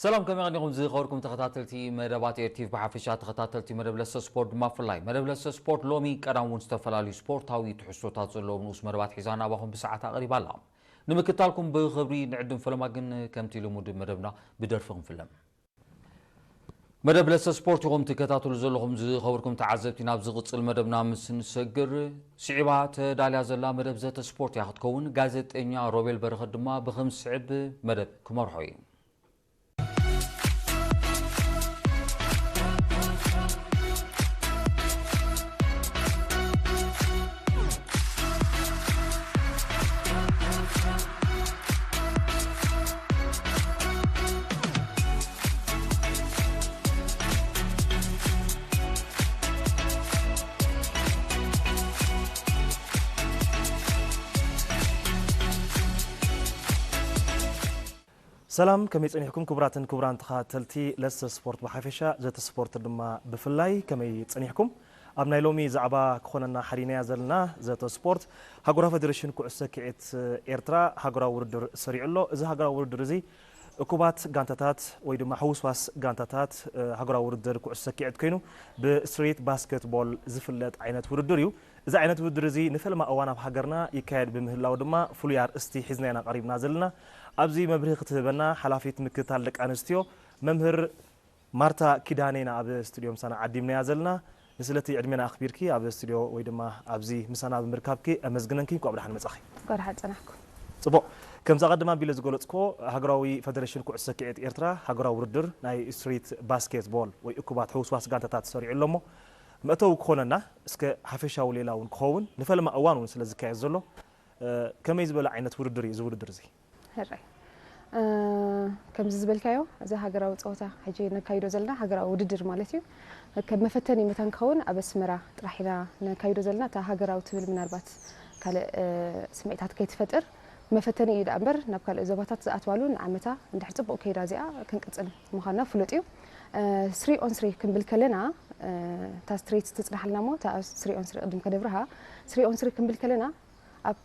ሰላም፣ ከመይ ቀኒኹም ዝኸበርኩም ተኸታተልቲ መደባት ኤርቲቪ፣ ብሓፈሻ ተኸታተልቲ መደብ ለሰ ስፖርት ድማ ብፍላይ። መደብ ለሰ ስፖርት ሎሚ ቀዳም እውን ዝተፈላለዩ ስፖርታዊ ትሕዝቶታት ዘለዎም ንኡስ መደባት ሒዛ ናባኹም ብሰዓት ኣቕሪባ ኣላ። ንምክታልኩም ብኽብሪ ንዕድም፣ ፈለማ ግን ከምቲ ልሙድ መደብና ብደርፊ ክንፍለም። መደብ ለሰ ስፖርት ኢኹም ትከታተሉ ዘለኹም ዝኸበርኩም ተዓዘብቲ። ናብ ዝቕጽል መደብና ምስ ንሰግር፣ ስዒባ ተዳልያ ዘላ መደብ ዘተ ስፖርት እያ ክትከውን። ጋዜጠኛ ሮቤል በረኸት ድማ ብኸም ዝስዕብ መደብ ክመርሖ እዩ። ሰላም፣ ከመይ ጸኒሕኩም ክቡራትን ክቡራን ተኸታተልቲ ለሰ ስፖርት ብሓፈሻ፣ ዘተ ስፖርት ድማ ብፍላይ፣ ከመይ ጸኒሕኩም? ኣብ ናይ ሎሚ ዛዕባ ክኾነና ሓዲናያ ዘለና ዘተ ስፖርት፣ ሃገራዊ ፌደሬሽን ኩዕሶ ሰኪዔት ኤርትራ ሃገራዊ ውድድር ሰሪዑ ኣሎ። እዚ ሃገራዊ ውድድር እዚ እኩባት ጋንታታት ወይ ድማ ሕውስዋስ ጋንታታት፣ እ፣ ሃገራዊ ውድድር ኩዕሶ ሰኪዔት ኮይኑ ብስትሪት ባስኬትቦል ዝፍለጥ ዓይነት ውድድር እዩ። እዚ ዓይነት ውድድር እዚ ንፈለማ እዋን ኣብ ሃገርና ይካየድ ብምህላው ድማ ፍሉይ ኣርእስቲ ሒዝና ኢና ቀሪብና ዘለና። ኣብዚ መብርሂ ክትህበና ሓላፊት ምክትታል ደቂ ኣንስትዮ መምህር ማርታ ኪዳነ ኢና ኣብ ስቱድዮ ምሳና ዓዲምናያ ዘለና። ንስለቲ ዕድሜና ኣኽቢርኪ ኣብ ስቱድዮ ወይ ድማ ኣብዚ ምሳና ብምርካብኪ ኣመስግነንኪ። እንኳዕ ብደሓን መጻኺ። እንኳዕ ደሓን ጸናሕኩም። ጽቡቕ። ከምዚ ኣቐድም ኣቢለ ዝገለጽክዎ፣ ሃገራዊ ፈደረሽን ኩዕሶ ሰኪዔት ኤርትራ ሃገራዊ ውድድር ናይ ስትሪት ባስኬትቦል ወይ እኩባት ሕውስዋስ ጋንታታት ሰሪዑ ኣሎ እሞ፣ መእተዊ ክኾነና፣ እስከ ሓፈሻዊ ሌላ እውን ክኸውን፣ ንፈለማ እዋን እውን ስለ ዝካየድ ዘሎ፣ እ፣ ከመይ ዝበለ ዓይነት ውድድር እዩ እዚ ውድድር እዚ? ሕራይ። እ፣ ከምዚ ዝበልካዮ፣ እዚ ሃገራዊ ጸወታ፣ ሕጂ ነካይዶ ዘለና ሃገራዊ ውድድር ማለት እዩ። ከም መፈተኒ መታን ክኸውን ኣብ ኣስመራ ጥራሕ ኢና ነካይዶ ዘለና። እታ ሃገራዊ ትብል ምናልባት ካልእ፣ እ፣ ስምዒታት ከይትፈጥር መፈተኒ እዩ ደኣ እምበር፣ ናብ ካልእ ዞባታት ዝኣትዋሉ ንዓመታ እንድሕር ጽቡቕ ከይዳ እዚኣ ክንቅጽል ምዃንና ፍሉጥ እዩ። እ፣ ስሪ ኦን ስሪ ክንብል ከለና፣ እ፣ እታ ስትሬት ትጽናሓልና እሞ፣ እታ ስሪ ኦን ስሪ ቅድም ከነብርሃ፣ ስሪ ኦን ስሪ ክንብል ከለና፣ ኣብ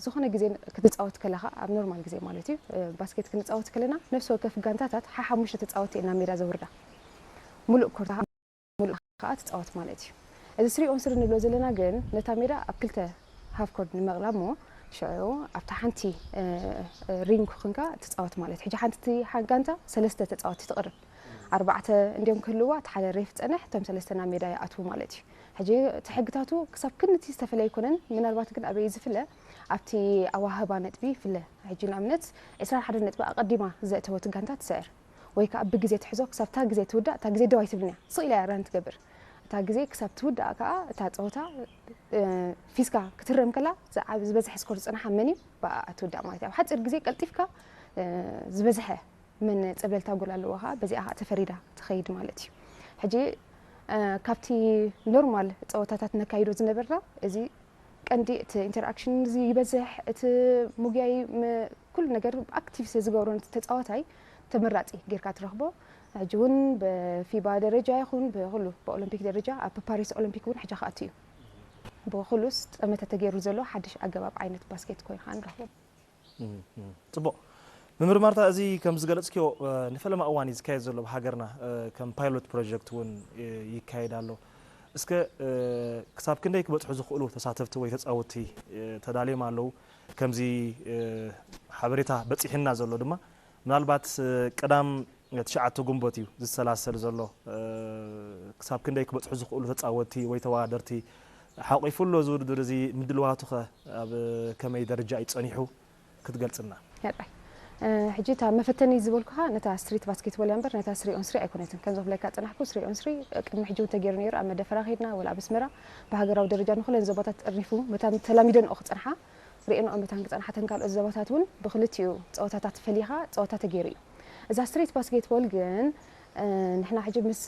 ዝኾነ ግዜ ክትጻወት ከለኻ፣ ኣብ ኖርማል ግዜ ማለት እዩ፣ እ፣ ባስኬት ክንጻወት ከለና፣ ነፍሲ ወከፍ ጋንታታት ሓሓሙሽተ ተጻወትቲ ኢና ሜዳ ዘውርዳ። ሙሉእ ኮርት፣ ሙሉእ ከኣ ትጻወት ማለት እዩ። እዚ ስሪ ኦን ስሪ ንብሎ ዘለና ግን፣ ነታ ሜዳ ኣብ ክልተ ሃፍ ኮርት ንምቕላብ እሞ፣ ሽዑ ኣብታ ሓንቲ፣ እ፣ እ፣ ሪንግ ኮንካ ትጻወት ማለት እዩ። ሕጂ ሓንቲ ሓ-፣ ጋንታ ሰለስተ ተጻወትቲ ትቕርብ። ኣርባዕተ እንዲዮም ክህልዋ፣ እቲ ሓደ ሬፍ ጸንሕ፣ እቶም ሰለስተ ናብ ሜዳ ይኣትዉ ማለት እዩ። ሕጂ እቲ ሕግታቱ ክሳብ ክንድቲ ዝተፈለየ ኣይኮነን፣ ምናልባት ግን ኣበይ ዝፍለ? ኣብቲ ኣዋህባ ነጥቢ ይፍለ። ሕጂ ንኣብነት ዕስራን ሓደን ነጥቢ ኣቐዲማ ዘእተወት ጋንታ ትስዕር፣ ወይ ከኣ ብግዜ ትሕዞ፣ ክሳብ እታ ግዜ ትውዳእ፣ እታ ግዜ ደው ኣይትብልን እያ፣ ስቕ ኢላ እያ ራን ትገብር። እታ ግዜ ክሳብ ትውዳእ ከኣ እታ ጸወታ፣ እ፣ ፊስካ ክትህረም ከላ ዝዓብ-፣ ዝበዝሐ ስኮር ዝጸንሓ መን እዩ? ብኣኣ ትውዳእ ማለት እዩ። ኣብ ሓጺር ግዜ ቀልጢፍካ፣ እ፣ ዝበዝሐ መን ጸብለልታ ጎል ኣለዎ ከኣ በዚኣ ከኣ ተፈሪዳ ትኸይድ ማለት እዩ። ሕጂ፣ እ፣ ካብቲ ኖርማል ጸወታታት ነካይዶ ዝነበርና፣ እዚ ቀንዲ እቲ ኢንተርኣክሽን እዚ ይበዝሕ፣ እቲ ሙግያይ ም-፣ ኩሉ ነገር ኣክቲቭ ስለ ዝገብሮ ነቲ ተጻዋታይ ተመራጺ ጌርካ ትረኽቦ። ሕጂ እውን ብፊባ ደረጃ ይኹን ብኹሉ ብኦሎምፒክ ደረጃ ኣብ ፓሪስ ኦሎምፒክ እውን ሕጂ ክኣቱ እዩ። ብኹሉስ ጠመተ ተገይሩ ዘሎ ሓድሽ ኣገባብ ዓይነት ባስኬት ኮይኑ ከዓ ንረኽቦ። እም፣ እም። ጽቡቕ። መምህር ማርታ፣ እዚ ከም ዝገለጽክዮ፣ እ፣ ንፈለማ እዋን እዩ ዝካየድ ዘሎ ኣብ ሃገርና፣ እ፣ ከም ፓይሎት ፕሮጀክት እውን፣ እ፣ ይካየድ ኣሎ። እስከ፣ እ፣ ክሳብ ክንደይ ክበጽሑ ዝኽእሉ ተሳተፍቲ ወይ ተጻወትቲ፣ እ፣ ተዳልዮም ኣለዉ? ከምዚ፣ እ፣ ሓበሬታ በጺሕና ዘሎ ድማ፣ ምናልባት፣ እ፣ ቀዳም ትሽዓተ ግንቦት እዩ ዝሰላሰል ዘሎ። እ፣ ክሳብ ክንደይ ክበጽሑ ዝኽእሉ ተጻወትቲ ወይ ተወዳደርቲ ሓቂፉ ኣሎ እዚ ውድድር እዚ? ምድልዋቱ ኸ ኣብ ከመይ ደረጃ እዩ ጸኒሑ? ክትገልጽልና። ሕራይ። እ፣ ሕጂ እታ መፈተኒ ዝበልኩኻ ነታ ስትሪት ባስኬትቦል እያ እምበር ነታ ስሪ ኦን ስሪ ኣይኮነትን። ከም ዘፍለካ ጸናሕኩ፣ ስሪ ኦን ስሪ ቅድሚ ሕጂ እውን ተገይሩ ነይሩ። ኣብ መደፈራ ከይድና ወላ ኣብ ኣስመራ ብሃገራዊ ደረጃ ንኹለን ዞባታት ጠርኒፉ፣ መታን ተላሚደንኦ ክጸንሓ፣ ርእየንኦ መታን ክጸንሓ፣ እተን ካልኦት ዞባታት እውን ብክልቲኡ ጸወታታት ፈሊኻ ጸወታ ተገይሩ እዩ። እዛ ስትሪት ባስኬትቦል ግን፣ እ፣ ንሕና ሕጂ ምስ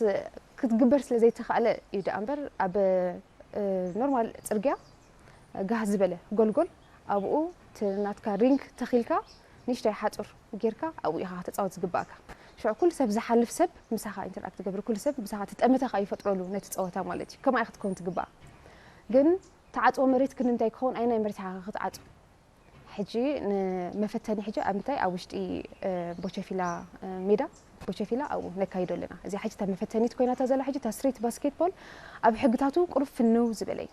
ክትግበር ስለ ዘይተኻእለ እዩ ደኣ እምበር ኣብ፣ እ፣ ኖርማል ጽርግያ ጋህ ዝበለ ጎልጎል ኣብኡ እቲ ናትካ ሪንግ ተኺልካ ንእሽተይ ሓጹር ጌርካ ኣብኡ ኢኻ ከተጻወት ዝግባእካ። ሽዑ ኩሉ ሰብ ዝሓልፍ ሰብ ምሳኻ ኢንተርኣክት ዝገብር፣ ኩሉ ሰብ ምሳኻ እቲ ጠመተ ኸኣ ይፈጥረሉ ነቲ ጸወታ ማለት እዩ። ከምኣ ኢኻ ክትከውን ትግባእ። ግን ተዓጽዎ መሬት ክንዲ እንታይ ክኸውን፣ ኣየናይ መሬት ኢኻ ክትዓጹ? ሕጂ ንመፈተኒ ሕጂ ኣብ ምንታይ ኣብ ውሽጢ፣ እ፣ ቦቸፊላ፣ እ፣ ሜዳ ቦቸፊላ ኣብኡ ነካይዶ ኣለና። እዚኣ ሕጂ እታ መፈተኒት ኮይናታ ዘላ ሕጂ እታ ስትሪት ባስኬትቦል ኣብ ሕግታቱ ቁሩብ ፍንው ዝበለ እዩ።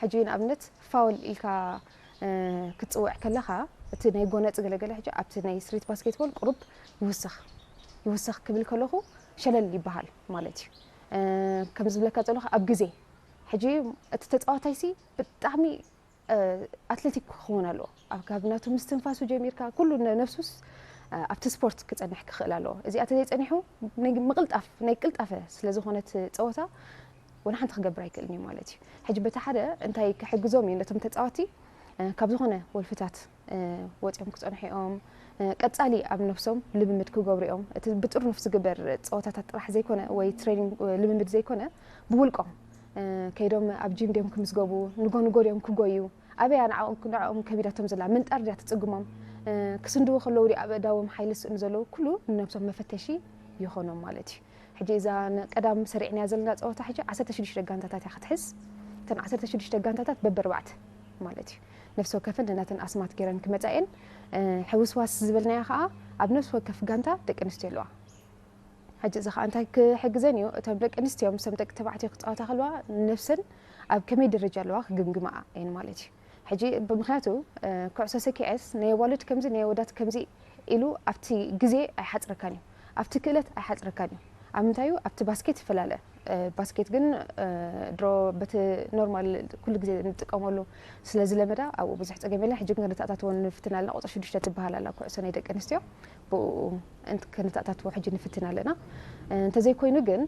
ሕጂ ንኣብነት ፋውል ኢልካ ክትፅውዕ ከለኻ እቲ ናይ ጎነፅ ገለገለ ሕጂ ኣብቲ ናይ ስትሪት ባስኬትቦል ቁሩብ ይውስኽ ይውስኽ ክብል ከለኹ ሸለል ይበሃል ማለት እዩ። ከም ዝብለካ ዘለኹ ኣብ ግዜ ሕጂ እቲ ተፃዋታይ ሲ ብጣዕሚ ኣትሌቲክ ክኸውን ኣለዎ። ኣብ ካብ ናቱ ምስትንፋሱ ጀሚርካ ኩሉ ነብሱስ ኣብቲ ስፖርት ክፀንሕ ክኽእል ኣለዎ። እዚኣ ተዘይፀኒሑ ምቕልጣፍ ናይ ቅልጣፈ ስለዝኾነት ፀወታ ወላ ሓንቲ ክገብር ኣይክእልን እዩ ማለት እዩ። ሕጂ በቲ ሓደ እንታይ ክሕግዞም እዩ ነቶም ተፃወቲ ካብ ዝኾነ ወልፍታት ወፂኦም ክፀንሑ እዮም። ቀፃሊ ኣብ ነብሶም ልምምድ ክገብሩ እዮም። እቲ ብጥርኑፍ ዝግበር ፀወታታት ጥራሕ ዘይኮነ ወይ ትሬኒንግ ልምምድ ዘይኮነ ብውልቆም ከይዶም ኣብ ጂም ድዮም ክምዝገቡ ንጎ ንጎ ድዮም ክጎዩ ኣበያ ንዕኦም ንዕኦም ከቢዳቶም ዘላ ምንጣር ድያ ትፅግሞም ክስንድቡ ከለዉ ድዩ ኣብ እዳዎም ሓይሊ ዝስእኑ ዘለዉ ኩሉ ንነብሶም መፈተሺ ይኾኖም ማለት እዩ። ሕጂ እዛ ቀዳም ሰሪዕናያ ዘለና ፀወታ ሕጂ ዓሰርተ ሽዱሽተ ጋንታታት እያ ክትሕዝ። እተን ዓሰርተ ሽዱሽተ ጋንታታት በበርባዕተ ማለት እዩ። ነፍሲ ወከፈን ነናተን ኣስማት ገይረን ክመፃ እየን። ሕውስዋስ ዝበልናያ ከዓ ኣብ ነፍሲ ወከፍ ጋንታ ደቂ ኣንስትዮ ኣለዋ። ሕጂ እዚ ከዓ እንታይ ክሕግዘን እዩ? እቶም ደቂ ኣንስትዮ ምስቶም ደቂ ተባዕትዮ ክፃወታ ከለዋ ነፍሰን ኣብ ከመይ ደረጃ ኣለዋ ክግምግማኣ እየን ማለት እዩ። ሕጂ ብምክንያቱ ኩዕሶ ሰኪዐስ ናይ ኣዋልድ ከምዚ ናይ ኣወዳት ከምዚ ኢሉ ኣብቲ ግዜ ኣይሓፅረካን እዩ፣ ኣብቲ ክእለት ኣይሓፅረካን እዩ። ኣብ ምንታይ እዩ ኣብቲ ባስኬት ይፈላለ። ባስኬት ግን ድሮ በቲ ኖርማል ኩሉ ግዜ ንጥቀመሉ ስለ ዝለመዳ ኣብኡ ብዙሕ ፀገም የለን። ሕጂ ግን ከነተኣታትዎ ንፍትን ኣለና። ቁፅሪ ሽዱሽተ ትበሃል ኣላ ኩዕሶ ናይ ደቂ ኣንስትዮ ብኡ ከነተኣታትዎ ሕጂ ንፍትን ኣለና። እንተዘይኮይኑ ግን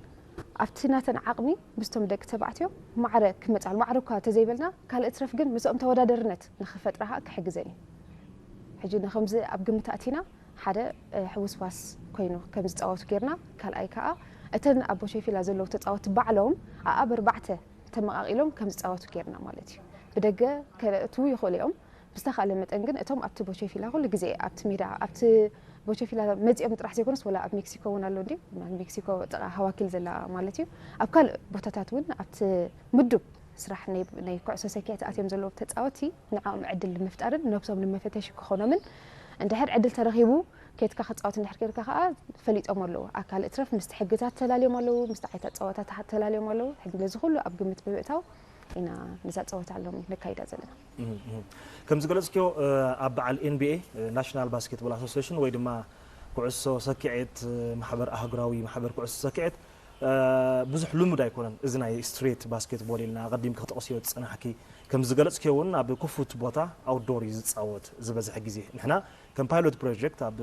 ኣብቲ ናተን ዓቕሚ ምስቶም ደቂ ተባዕትዮ ማዕረ ክመፃሉ ማዕረ እኳ ተዘይበልና ካልእ ትረፍ ግን ምስኦም ተወዳደርነት ንክፈጥራ ከዓ ክሕግዘን እዩ። ሕጂ ንከምዚ ኣብ ግምት ኣእቲና ሓደ ሕውስዋስ ኮይኑ ከም ዝፃወቱ ጌርና ካልኣይ ከዓ እተን ኣብ ቦሸፊላ ዘለዉ ተፃወቲ ባዕሎም ኣኣ በርባዕተ ተመቓቒሎም ከም ዝፃወቱ ጌርና ማለት እዩ። ብደገ ከእትዉ ይኽእሉ እዮም። ብዝተኻእለ መጠን ግን እቶም ኣብቲ ቦቸፊላ ኩሉ ግዜ ኣብቲ ሜዳ ኣብቲ ቦቸፊላ መፂኦም ጥራሕ ዘይኮነስ ወላ ኣብ ሜክሲኮ እውን ኣሎ እንዲ ሜክሲኮ ጥቓ ሃዋኪል ዘላ ማለት እዩ ኣብ ካልእ ቦታታት እውን ኣብቲ ምዱብ ስራሕ ናይ ኩዕሶ ሰኪዐት ኣትዮም ዘለዉ ተፃወቲ ንዕኦም ዕድል ንምፍጣርን ነብሶም ንመፈተሺ ክኾኖምን እንድሕር ዕድል ተረኺቡ ኬድካ ክፃወት እንድሕር ኬድካ ከዓ ፈሊጦም ኣለዉ ኣካል እትረፍ ምስቲ ሕግታት ተላልዮም ኣለዉ ምስቲ ዓይታት ፀዋታታት ተላልዮም ኣለዉ ሕጂ ነዚ ኩሉ ኣብ ግምት ብምእታው ኢና ነዛ ፀወታ ሎሚ ነካይዳ ዘለና። ከም ዝገለፅክዮ ኣብ በዓል ኤንቢኤ ናሽናል ባስኬትቦል ኣሶሲሽን ወይ ድማ ኩዕሶ ሰኪዔት ማሕበር ኣህጉራዊ ማሕበር ኩዕሶ ሰኪዔት ብዙሕ ልሙድ ኣይኮነን። እዚ ናይ ስትሬት ባስኬትቦል ኢልና ኣቐዲምኪ ክጠቕስዮ ዝፀናሕኪ ከም ዝገለፅክዮ እውን ኣብ ክፉት ቦታ ኣውትዶር እዩ ዝፃወት ዝበዝሐ ግዜ። ንሕና ከም ፓይሎት ፕሮጀክት ኣብ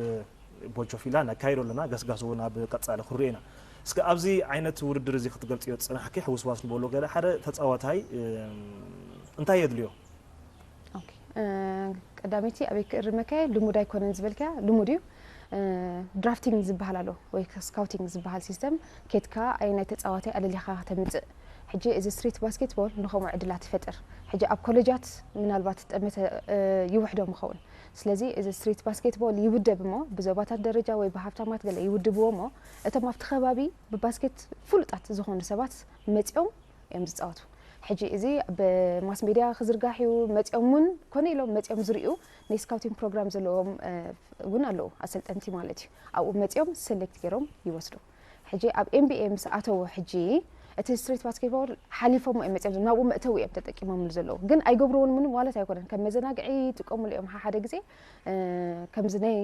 ቦጆፊላ ነካይዶ ኣለና። ገስጋስ እውን ኣብ ቀፃሊ ክንሪኦ ኢና። እስከ ኣብዚ ዓይነት ውድድር እዚ ክትገልፅዮ ዝፀናሕኪ ሕውስዋስ ንበሎ ገለ ሓደ ተፃዋታይ እንታይ የድልዮ? ቀዳመይቲ ኣበይ ክእርመካ ልሙድ ኣይኮነን ዝበልካ ልሙድ እዩ። ድራፍቲንግ ዝበሃል ኣሎ ወይ ስካውቲንግ ዝበሃል ሲስተም ኬትካ ኣየናይ ተፃዋታይ ኣለሊኻ ከተምፅእ ሕጂ እዚ ስትሪት ባስኬትቦል ንኸምኡ ዕድላት ይፈጥር። ሕጂ ኣብ ኮሌጃት ምናልባት ጠመተ ይውሕዶም ይኸውን። ስለዚ እዚ ስትሪት ባስኬትቦል ይውደብ እሞ ብዞባታት ደረጃ ወይ ብሃብታማት ገለ ይውድብዎ እሞ እቶም ኣብቲ ከባቢ ብባስኬት ፍሉጣት ዝኾኑ ሰባት መፂኦም እዮም ዝፃወቱ። ሕጂ እዚ ብማስ ሜድያ ክዝርጋሕ እዩ መፂኦም እውን ኮነ ኢሎም መፂኦም ዝርእዩ ናይ ስካውቲንግ ፕሮግራም ዘለዎም እውን ኣለዉ ኣሰልጠንቲ ማለት እዩ። ኣብኡ መፂኦም ሰሌክት ገይሮም ይወስዱ። ሕጂ ኣብ ኤንቢኤ ምስ ኣተዉ ሕጂ እቲ ስትሪት ባስኬትቦል ሓሊፎም እዮም መፅኦም ናብኡ መእተዊ እዮም ተጠቂሞምሉ ዘለዉ ግን ኣይገብርዎን ምንም ማለት ኣይኮነን ከም መዘናግዒ ይጥቀሙሉ እዮም ሓደ ግዜ ከምዚ ናይ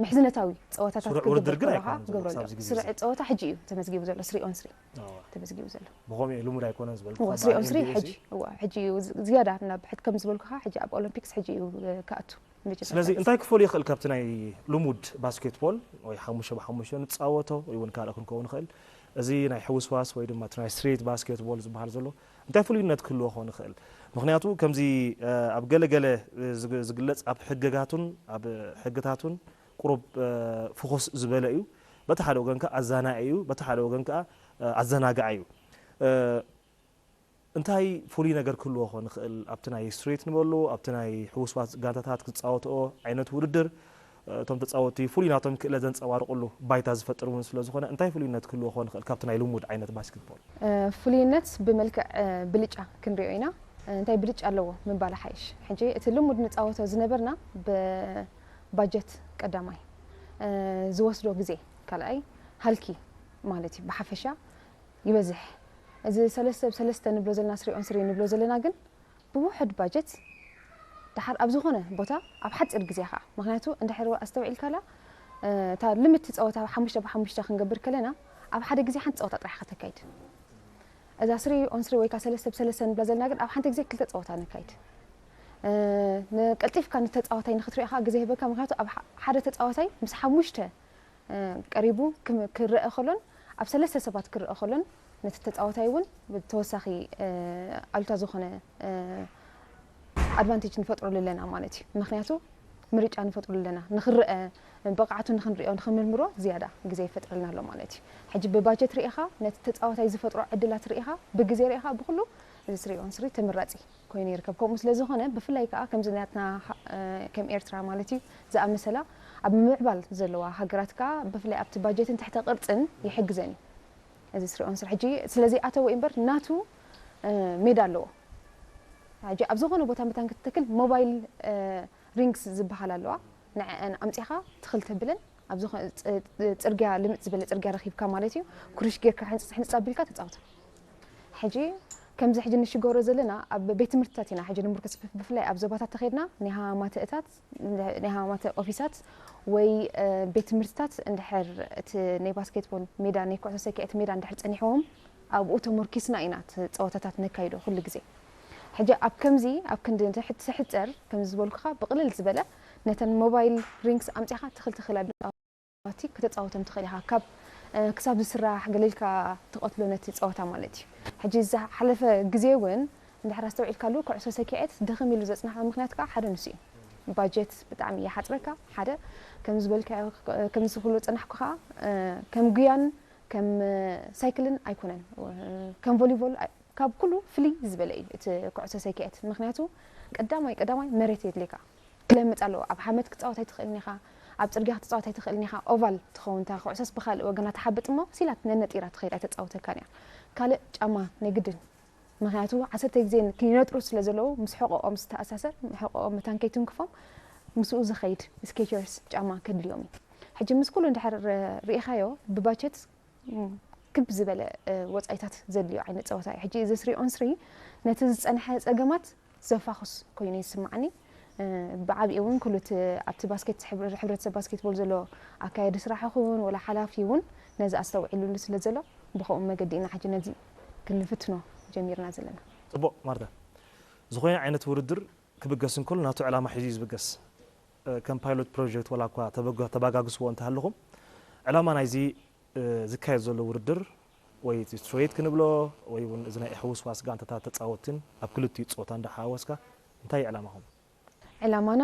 ምሕዝነታዊ ፀወታታት ክገብር ከለካ ክገብረሉ ስርዒ ፀወታ ሕጂ እዩ ተመዝጊቡ ዘሎ ስሪ ኦን ስሪ ተመዝጊቡ ዘሎ ብኸምኡ እዩ ልሙድ ኣይኮነን ዝበልኩ ስሪ ኦን ስሪ ሕጂ ሕጂ እዩ ዝያዳ ናብ ሕድ ከም ዝበልኩኻ ሕጂ ኣብ ኦሎምፒክስ ሕጂ እዩ ክኣቱ ስለዚ እንታይ ክፈሉ ይኽእል ካብቲ ናይ ልሙድ ባስኬትቦል ወይ ሓሙሽተ ብሓሙሽተ ንፃወቶ ወይ እውን ካልእ ክንከውን ይኽእል እዚ ናይ ሕውስዋስ ወይ ድማ ናይ ስትሪት ባስኬትቦል ዝበሃል ዘሎ እንታይ ፍሉይነት ክህልዎ ክኾን ይኽእል? ምኽንያቱ ከምዚ ኣብ ገለ ገለ ዝግለፅ ኣብ ሕግጋቱን ኣብ ሕግታቱን ቁሩብ ፍኹስ ዝበለ እዩ። በቲ ሓደ ወገን ከዓ ኣዛናኢ እዩ፣ በቲ ሓደ ወገን ከዓ ኣዘናጋዒ እዩ። እንታይ ፍሉይ ነገር ክህልዎ ክኾን ይኽእል ኣብቲ ናይ ስትሪት ንበሉ ኣብቲ ናይ ሕውስዋስ ጋንታታት ክፃወትኦ ዓይነት ውድድር እቶም ተፃወቲ ፍሉይ ናቶም ክእለት ዘንፀባርቕሉ ባይታ ዝፈጥር እውን ስለ ዝኾነ እንታይ ፍሉይነት ክህልዎ ክኾን ይኽእል ካብቲ ናይ ልሙድ ዓይነት ባስኬትቦል? ፍሉይነት ብመልክዕ ብልጫ ክንሪኦ ኢና። እንታይ ብልጫ ኣለዎ ምባል ሓይሽ። ሕጂ እቲ ልሙድ ንፃወቶ ዝነበርና ብባጀት ቀዳማይ ዝወስዶ ግዜ ካልኣይ ሃልኪ ማለት እዩ ብሓፈሻ ይበዝሕ። እዚ ሰለስተ ብ ሰለስተ ንብሎ ዘለና ስሪ ኦን ስሪ ንብሎ ዘለና ግን ብውሕድ ባጀት ደሓር ኣብ ዝኾነ ቦታ ኣብ ሓፂር ግዜ ከዓ ምክንያቱ እንድሕር ኣስተውዒልካላ እታ ልምት ፀወታ ሓሙሽተ ብሓሙሽተ ክንገብር ከለና ኣብ ሓደ ግዜ ሓንቲ ፀወታ ጥራሕ ከተካይድ እዛ ስሪ ኦን ስሪ ወይ ከዓ ሰለስተ ብሰለስተ ንብላ ዘለና ግን ኣብ ሓንቲ ግዜ ክልተ ፀወታ ነካይድ። ቀልጢፍካ ንተፃዋታይ ንክትሪኦ ከዓ ግዜ ይህበካ። ምክንያቱ ኣብ ሓደ ተፃዋታይ ምስ ሓሙሽተ ቀሪቡ ክረአ ከሎን ኣብ ሰለስተ ሰባት ክረአ ከሎን ነቲ ተፃዋታይ እውን ተወሳኺ ኣሉታ ዝኾነ ኣድቫንቴጅ ንፈጥረሉ ኣለና ማለት እዩ። ምክንያቱ ምርጫ ንፈጥረሉ ኣለና ንክረአ ብቕዓቱ ንክንሪኦ ንክንምርምሮ ዝያዳ ግዜ ይፈጥረልና ኣሎ ማለት እዩ። ሕጂ ብባጀት ርኢኻ ነቲ ተፃዋታይ ዝፈጥሮ ዕድላት ርኢኻ ብግዜ ርኢኻ ብኩሉ እዚ ስሪ ኦን ስሪ ተመራፂ ኮይኑ ይርከብ። ከምኡ ስለ ዝኾነ ብፍላይ ከዓ ከምዚ ናትና ከም ኤርትራ ማለት እዩ ዝኣመሰላ ኣብ ምምዕባል ዘለዋ ሃገራት ከዓ ብፍላይ ኣብቲ ባጀትን ትሕተ ቅርፅን ይሕግዘን እዩ እዚ ስሪ ኦን ስሪ። ሕጂ ስለዘይኣተወ እምበር ናቱ ሜዳ ኣለዎ። ሕጂ ኣብ ዝኾነ ቦታ መታን ክትተክል ሞባይል ሪንግስ ዝበሃል ኣለዋ። ንዐአን ኣምፂኻ ትኽል ተብለን ኣብ ዝኾነ ፅርግያ ልምፅ ዝበለ ፅርግያ ረኺብካ ማለት እዩ ኩርሽ ጌርካ ሕንፅፅ ሕንፅፅ ኣቢልካ ተፃወታ። ሕጂ ከምዚ ሕጂ ንሽገሮ ዘለና ኣብ ቤት ትምህርትታት ኢና ሕጂ ንምርኩስ ብፍላይ ኣብ ዞባታት ተኸድና ናይ ሃማማተ እታት ናይ ሃማማተ ኦፊሳት ወይ ቤት ትምህርትታት እንድሕር እቲ ናይ ባስኬትቦል ሜዳ ናይ ኩዕሶ ሰኪዐት ሜዳ እንድሕር ፀኒሕዎም ኣብኡ ተመርኪስና ኢና እቲ ፀወታታት ነካይዶ ኩሉ ግዜ። ሕጂ ኣብ ከምዚ ኣብ ክንዲ ትሕፀር ከምዚ ዝበልኩኻ ብቕልል ዝበለ ነተን ሞባይል ሪንግስ ኣምፂኻ ትኽል ትኽል ኣቢልካ ኣቲ ከተጻወቶም ትኽእል ኢኻ ካብ ክሳብ ዝስራሕ ገለ ኢልካ ትቐትሎ ነቲ ጸወታ ማለት እዩ። ሕጂ ዝሓለፈ ግዜ እውን እንድሕር ኣስተውዒልካሉ ኩዕሶ ሰኪዐት ድኽም ኢሉ ዘጽናሕዎ ምኽንያት ከዓ ሓደ ንሱ እዩ። ባጀት ብጣዕሚ ይሓጽረካ ሓደ ከም ዝበልካዮ ከም ዝኽሎ ጸናሕኩ ከዓ ከም ጉያን ከም ሳይክልን ኣይኮነን ከም ቮሊቮል ካብ ኩሉ ፍልይ ዝበለ እዩ እቲ ኩዕሶ ሰኪዐት ምኽንያቱ ቀዳማይ ቀዳማይ መሬት የድልየካ። ክለምጽ ኣለዎ። ኣብ ሓመድ ክትጻወት ኣይትኽእልን ኢኻ፣ ኣብ ጽርግያ ክትጻወት ኣይትኽእልን ኢኻ። ኦቫል ትኸውን እታ ኩዕሶስ ብኻልእ ወገና ትሓብጥ እሞ ሲላ ነነጢራ ትኸይድ ኣይተጻውተካን እያ። ካልእ ጫማ ናይ ግድን ምኽንያቱ ዓሰርተ ግዜ ክይነጥሩ ስለ ዘለዉ ምስ ሕቖኦም ዝተኣሳሰር ሕቖኦም መታን ከይትንክፎም ምስኡ ዝኸይድ ስኬቸርስ ጫማ ከድልዮም እዩ። ሕጂ ምስ ኩሉ እንድሕር ርኢኻዮ ብባጀት ክብ ዝበለ ወፃኢታት ዘድልዮ ዓይነት ፀወታ እዩ። ሕጂ እዚ ስሪ ኦን ስሪ ነቲ ዝፀንሐ ፀገማት ዘፋኹስ ኮይኑ ይስማዓኒ። ብዓብኡ እውን ኩሉ እቲ ኣብቲ ባስኬት ሕብረተሰብ ባስኬትቦል ዘሎ ኣካየዲ ስራሕ ይኹን ወላ ሓላፊ እውን ነዚ ኣስተውዒሉሉ ስለ ዘሎ ብኸምኡ መገዲ ኢና ሕጂ ነዚ ክንፍትኖ ጀሚርና ዘለና። ፅቡቕ ማርታ፣ ዝኾነ ዓይነት ውድድር ክብገስ እንከሎ ናቱ ዕላማ ሒዙ እዩ ዝብገስ። ከም ፓይሎት ፕሮጀክት ወላ እኳ ተባጋግስዎ እንተሃለኹም ዕላማ ናይዚ ዝካየድ ዘሎ ውድድር ወይ እቲ ስትሬት ክንብሎ ወይ እውን እዚ ናይ ሕውስዋስ ጋንታታት ተፃወትትን ኣብ ክልቲኡ ፆታ እንዳሓወስካ እንታይ እዩ ዕላማኹም? ዕላማና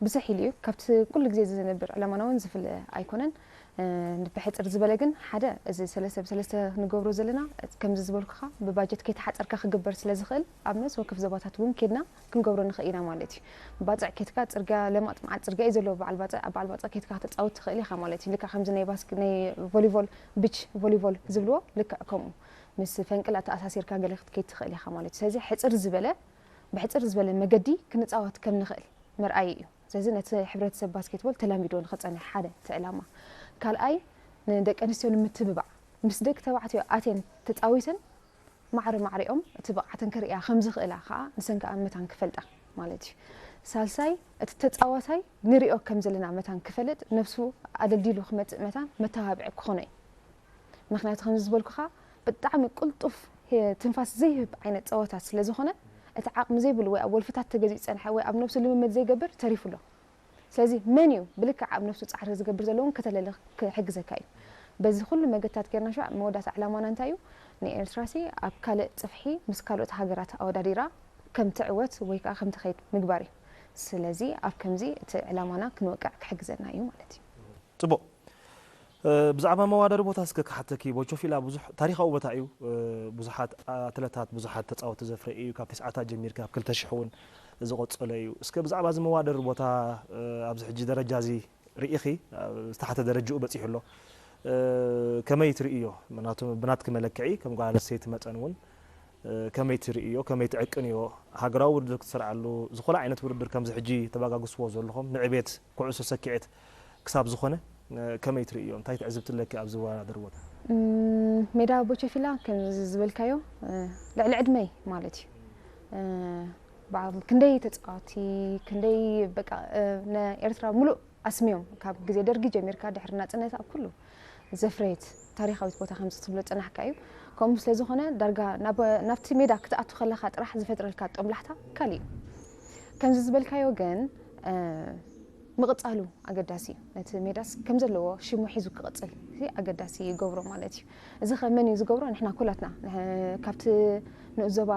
ብዝሕ ኢሉ እዩ። ካብቲ ኩሉ ግዜ ዝነብር ዕላማና እውን ዝፍለ ኣይኮነን። ብሕፅር ዝበለ ግን ሓደ እዚ ሰለስተ ብሰለስተ ንገብሮ ዘለና ከምዚ ዝበልኩኻ ብባጀት ከይተሓፀርካ ክግበር ስለ ዝኽእል ኣብ ነፍሲ ወከፍ ዞባታት እውን ኬድና ክንገብሮ ንኽእል ኢና ማለት እዩ። ባፅዕ ኬድካ ፅርግያ ለማጥ መዓት ፅርግያ እዩ ዘለዎ በዓል ባፅዕ ኣብ በዓል ባፅዕ ኬድካ ከተፃውት ትኽእል ኢኻ ማለት እዩ። ልክዕ ከምዚ ናይ ባስክ ናይ ቮሊቮል ቢች ቮሊቮል ዝብልዎ ልክዕ ከምኡ ምስ ፈንቅል ኣተኣሳሲርካ ገለ ክትከይድ ትኽእል ኢኻ ማለት እዩ። ስለዚ ሕፅር ዝበለ ብሕፅር ዝበለ መገዲ ክንፃወት ከም ንኽእል መርኣዪ እዩ። ስለዚ ነቲ ሕብረተሰብ ባስኬትቦል ተላሚዶ ንኽፀንሕ ሓደ እቲ ዕላማ። ካልኣይ ንደቂ ኣንስትዮ ንምትብባዕ ምስ ደቂ ተባዕትዮ ኣትየን ተፃዊተን ማዕረ ማዕሪኦም እቲ ብቕዓተን ከርእያ ከም ዝኽእላ ከዓ ንሰን ከዓ መታን ክፈልጣ ማለት እዩ። ሳልሳይ እቲ ተፃዋታይ ንሪኦ ከም ዘለና መታን ክፈልጥ ነብሱ ኣደልዲሉ ክመፅእ መታን መተባብዒ ክኾኖ እዩ። ምኽንያቱ ከምዚ ዝበልኩኻ ብጣዕሚ ቅልጡፍ ትንፋስ ዘይህብ ዓይነት ፀወታ ስለ ዝኾነ እቲ ዓቕሚ ዘይብሉ ወይ ኣብ ወልፍታት ተገዚኡ ዝፀንሐ ወይ ኣብ ነብሱ ልምምድ ዘይገብር ተሪፉ ኣሎ። ስለዚ መን እዩ ብልክዕ ኣብ ነብሱ ፃዕሪ ዝገብር ዘሎ እውን ከተለሊ ክሕግዘካ እዩ። በዚ ኩሉ መገድታት ጌርና ሸ መወዳእታ ዕላማና እንታይ እዩ? ንኤርትራሲ ኣብ ካልእ ፅፍሒ ምስ ካልኦት ሃገራት ኣወዳዲራ ከም ትዕወት ወይ ከዓ ከም ትኸይድ ምግባር እዩ። ስለዚ ኣብ ከምዚ እቲ ዕላማና ክንወቅዕ ክሕግዘና እዩ ማለት እዩ። ፅቡቕ። ብዛዕባ መዋደሪ ቦታ እስከ ክሓተኪ፣ ቦቾፊላ ብዙሕ ታሪኻዊ ቦታ እዩ። ብዙሓት ኣትለታት፣ ብዙሓት ተፃወቲ ዘፍረ እዩ። ካብ ተስዓታት ጀሚርካ ኣብ ክልተ ሽሕ እውን ዝቐፀለ እዩ። እስከ ብዛዕባ እዚ መዋደሪ ቦታ ኣብዚ ሕጂ ደረጃ እዚ ርኢኺ ዝተሓተ ደረጅኡ በፂሑ ኣሎ። ከመይ ትርእዮ? ምክንያቱ ብናትኪ መለክዒ ከም ጓል ኣንስተይቲ መጠን እውን ከመይ ትርእዮ? ከመይ ትዕቅንዮ? ሃገራዊ ውድድር ክትሰርዓሉ ዝኾነ ዓይነት ውድድር ከምዚ ሕጂ ተባጋግስዎ ዘለኹም ንዕቤት ኩዕሶ ሰኪዔት ክሳብ ዝኾነ ከመይ ትርእዮ? እንታይ ትዕዝብቲ ኣለኪ ኣብዚ ዝወዳደር ቦታ? ሜዳ ቦቸፊላ ከም ዝበልካዮ ልዕሊ ዕድመይ ማለት እዩ። ክንደይ ተፃዋቲ ክንደይ በቃ ንኤርትራ ሙሉእ ኣስሚዮም ካብ ግዜ ደርጊ ጀሚርካ ድሕሪ ናፅነት ኣብ ኩሉ ዘፍረየት ታሪኻዊት ቦታ ከምዚ ክትብሎ ዝፀናሕካ እዩ። ከምኡ ስለ ዝኾነ ዳርጋ ናብቲ ሜዳ ክትኣቱ ከለኻ ጥራሕ ዝፈጥረልካ ጦብላሕታ ካልእ እዩ። ከምዚ ዝበልካዮ ግን ምቕፃሉ ኣገዳሲ እዩ። ነቲ ሜዳስ ከም ዘለዎ ሽሙ ሒዙ ክቕፅል ኣገዳሲ ይገብሮ ማለት እዩ። እዚ ከ መን እዩ ዝገብሮ? ንሕና ኩላትና ካብቲ ንኡስ ዞባ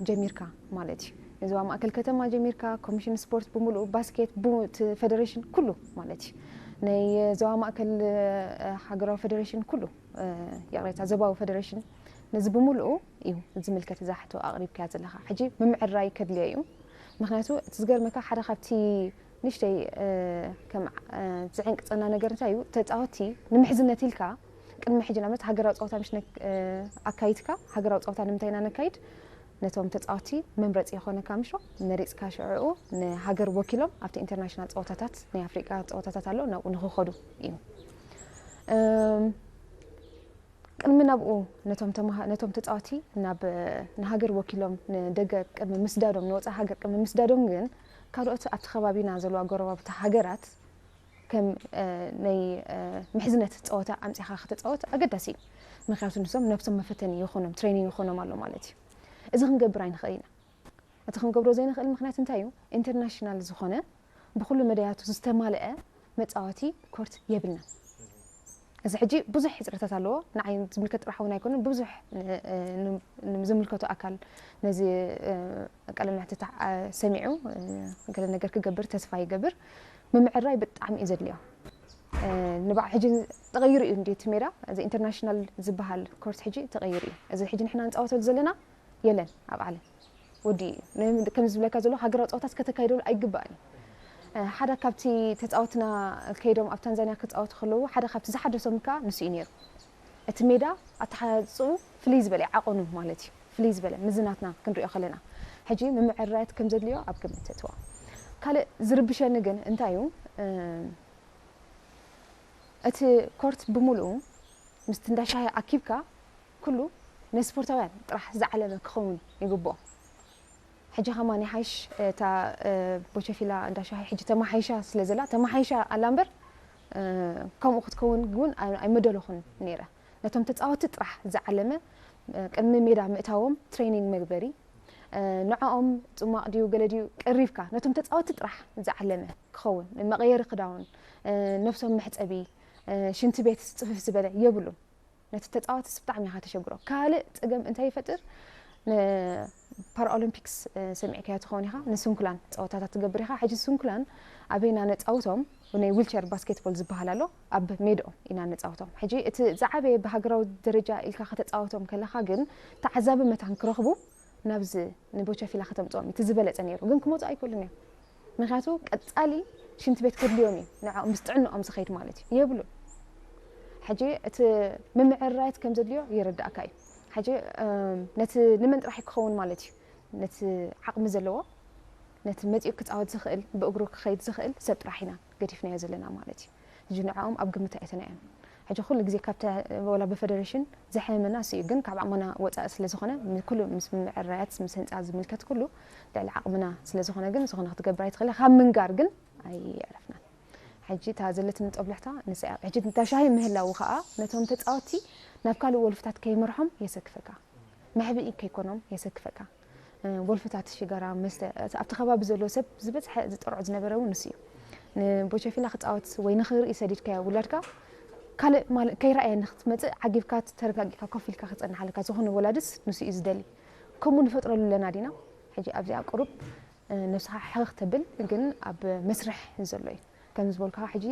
ጀሚርካ ማለት እዩ። ንዞባ ማእከል ከተማ ጀሚርካ ኮሚሽን ስፖርት ብምሉኡ፣ ባስኬት፣ ቡት፣ ፌደሬሽን ኩሉ ማለት እዩ። ናይ ዞባ ማእከል ሃገራዊ ፌደሬሽን ኩሉ፣ ይቕሬታ፣ ዞባዊ ፌደሬሽን ነዚ ብምሉኡ እዩ ዝምልከት። እዛ ሕቶ ኣቕሪብካያ ዘለኻ ሕጂ ምምዕራይ ከድልዮ እዩ። ምክንያቱ እቲ ዝገርመካ ሓደ ካብቲ ንእሽተይ ከም ዘዕንቅፀና ነገር እንታይ እዩ፣ ተፃወቲ ንምሕዝነት ኢልካ ቅድሚ ሕጂ ንኣብነት ሃገራዊ ፀወታ ምሽ ኣካይድካ፣ ሃገራዊ ፀወታ ንምንታይ ኢና ነካይድ? ነቶም ተፃወቲ መምረፂ የኾነካ ምሾ መሪፅካ ሽዕኡ ንሃገር ወኪሎም ኣብቲ ኢንተርናሽናል ፀወታታት ናይ ኣፍሪቃ ፀወታታት ኣሎ ናብኡ ንክኸዱ እዩ። ቅድሚ ናብኡ ነቶም ተጻወቲ ናብ ንሃገር ወኪሎም ንደገ ቅድሚ ምስዳዶም ንወጻኢ ሃገር ቅድሚ ምስዳዶም ግን ካልኦት ኣብቲ ከባቢና ዘለዋ ጎረባብቲ ሃገራት ከም ናይ ምሕዝነት ጸወታ ኣምጺኻ ክትጻወት ኣገዳሲ እዩ። ምክንያቱ ንሶም ነብሶም መፈተኒ ይኾኖም ትሬኒንግ ይኾኖም ኣሎ ማለት እዩ። እዚ ክንገብር ኣይንኽእል ኢና። እቲ ክንገብሮ ዘይንኽእል ምኽንያት እንታይ እዩ? ኢንተርናሽናል ዝኾነ ብኹሉ መዳያቱ ዝተማልአ መጻወቲ ኮርት የብልናን። እዚ ሕጂ ብዙሕ ሕፅረታት ኣለዎ። ንዓይ ዝምልከት ጥራሕ እውን ኣይኮነን፣ ብዙሕ ዝምልከቱ ኣካል ነዚ ቃለ መሕትት ሰሚዑ ገለ ነገር ክገብር ተስፋ ይገብር። ምምዕራይ ብጣዕሚ እዩ ዘድልዮ። ንባዕ ሕጂ ተቐይሩ እዩ እንዲ እቲ ሜዳ፣ እዚ ኢንተርናሽናል ዝበሃል ኮርት ሕጂ ተቐይሩ እዩ። እዚ ሕጂ ንሕና ንፃወተሉ ዘለና የለን ኣብ ዓለም ወዲ እዩ። ከም ዝብለካ ዘሎ ሃገራዊ ፀወታት ከተካይደሉ ኣይግባእን እዩ። ሓደ ካብቲ ተፃወትና ከይዶም ኣብ ታንዛኒያ ክፃወቱ ከለዉ ሓደ ካብቲ ዝሓደሶም ከዓ ንሱ እዩ ነይሩ። እቲ ሜዳ ኣተሓፅኡ ፍልይ ዝበለ ዓቐኑ ማለት እዩ። ፍልይ ዝበለ ምዝናትና ክንሪኦ ከለና ሕጂ ምምዕራያት ከም ዘድልዮ ኣብ ግምት ተትዋ። ካልእ ዝርብሸኒ ግን እንታይ እዩ? እቲ ኮርት ብምሉኡ ምስቲ እንዳ ሻሂ ኣኪብካ ኩሉ ንስፖርታውያን ጥራሕ ዝዓለመ ክኸውን ይግብኦ። ሕጂ ከማን ይሓይሽ እታ ቦቸፊላ እንዳ ሻሂ ሕጂ ተማሓይሻ ስለ ዘላ ተማሓይሻ ኣላ እምበር ከምኡ ክትከውን እውን ኣይመደለኹን ነይረ። ነቶም ተፃወቲ ጥራሕ ዝዓለመ ቅድሚ ሜዳ ምእታዎም ትሬኒንግ መግበሪ ንዕኦም ፅሟቕ ድዩ ገለ ድዩ ቀሪብካ ነቶም ተፃወቲ ጥራሕ ዝዓለመ ክኸውን መቐየሪ ክዳውን ነብሶም መሕፀቢ ሽንቲ ቤት ፅፍፍ ዝበለ የብሉን። ነቲ ተፃዋትስ ብጣዕሚ ኢኻ ተሸግሮ። ካልእ ፀገም እንታይ ይፈጥር? ንፓራኦሎምፒክስ ሰሚዕካዮ ትኸውን ኢኻ። ንስንኩላን ፀወታታት ትገብር ኢኻ። ሕጂ ስንኩላን ኣበይና ነፃውቶም? ናይ ዊልቸር ባስኬትቦል ዝበሃል ኣሎ። ኣብ ሜድኦም ኢና ነፃውቶም። ሕጂ እቲ ዝዓበየ ብሃገራዊ ደረጃ ኢልካ ከተፃወቶም ከለኻ ግን ተዓዛቢ መታን ክረኽቡ ናብዚ ንቦቸፊላ ከተምፅኦም እቲ ዝበለፀ ነይሩ። ግን ክመፁ ኣይክእሉን እዮም። ምክንያቱ ቀፃሊ ሽንቲ ቤት ከድልዮም እዩ ንዕኦም ምስ ጥዕንኦም ዝኸይድ ማለት እዩ። የብሉን። ሕጂ እቲ ምምዕራያት ከም ዘድልዮ ይርዳእካ እዩ። ሕጂ ነቲ ንመን ጥራሕ ክኸውን ማለት እዩ? ነቲ ዓቕሚ ዘለዎ ነቲ መፂኡ ክፃወት ዝኽእል ብእግሩ ክኸይድ ዝኽእል ሰብ ጥራሕ ኢና ገዲፍናዮ ዘለና ማለት እዩ። ሕጂ ንዕኦም ኣብ ግምት ኣይተናዮም። ሕጂ ኩሉ ግዜ ካብቲ ወላ ብፌደሬሽን ዘሕመመና እሱ እዩ፣ ግን ካብ ዓቕምና ወፃኢ ስለ ዝኾነ ኩሉ ምስ ምዕራያት ምስ ህንፃ ዝምልከት ኩሉ ልዕሊ ዓቕምና ስለ ዝኾነ ግን ዝኾነ ክትገብር ኣይትኽእል። ካብ ምንጋር ግን ኣይዕረፍናን። ሕጂ እታ ዘለትኒ ጦብላሕታ ንሳ እያ። ሕጂ እንዳ ሻሂ ምህላዉ ከዓ ነቶም ተፃወቲ ናብ ካልእ ወልፍታት ከይመርሖም የሰክፈካ። መሕብኢ ከይኮኖም የሰክፈካ። ወልፍታት ሽጋራ መስተ ኣብቲ ከባቢ ዘሎ ሰብ ዝበዝሐ ዝጠርዖ ዝነበረ እውን ንሱ እዩ። ንቦቸፊላ ክፃወት ወይ ንኽርኢ ሰዲድካዮ ውላድካ ካልእ ማለት ከይረኣየ ንክትመፅእ ዓጊብካ ተረጋጊእካ ኮፍ ኢልካ ክፀንሓልካ ዝኾነ ወላድስ ንሱ እዩ ዝደሊ። ከምኡ ንፈጥረሉ ኣለና ዲና? ሕጂ ኣብዚኣ ቁሩብ ነብስኻ ሕኽኽ ተብል ግን ኣብ መስርሕ ዘሎ እዩ። ከም ዝበልካ ሕጂ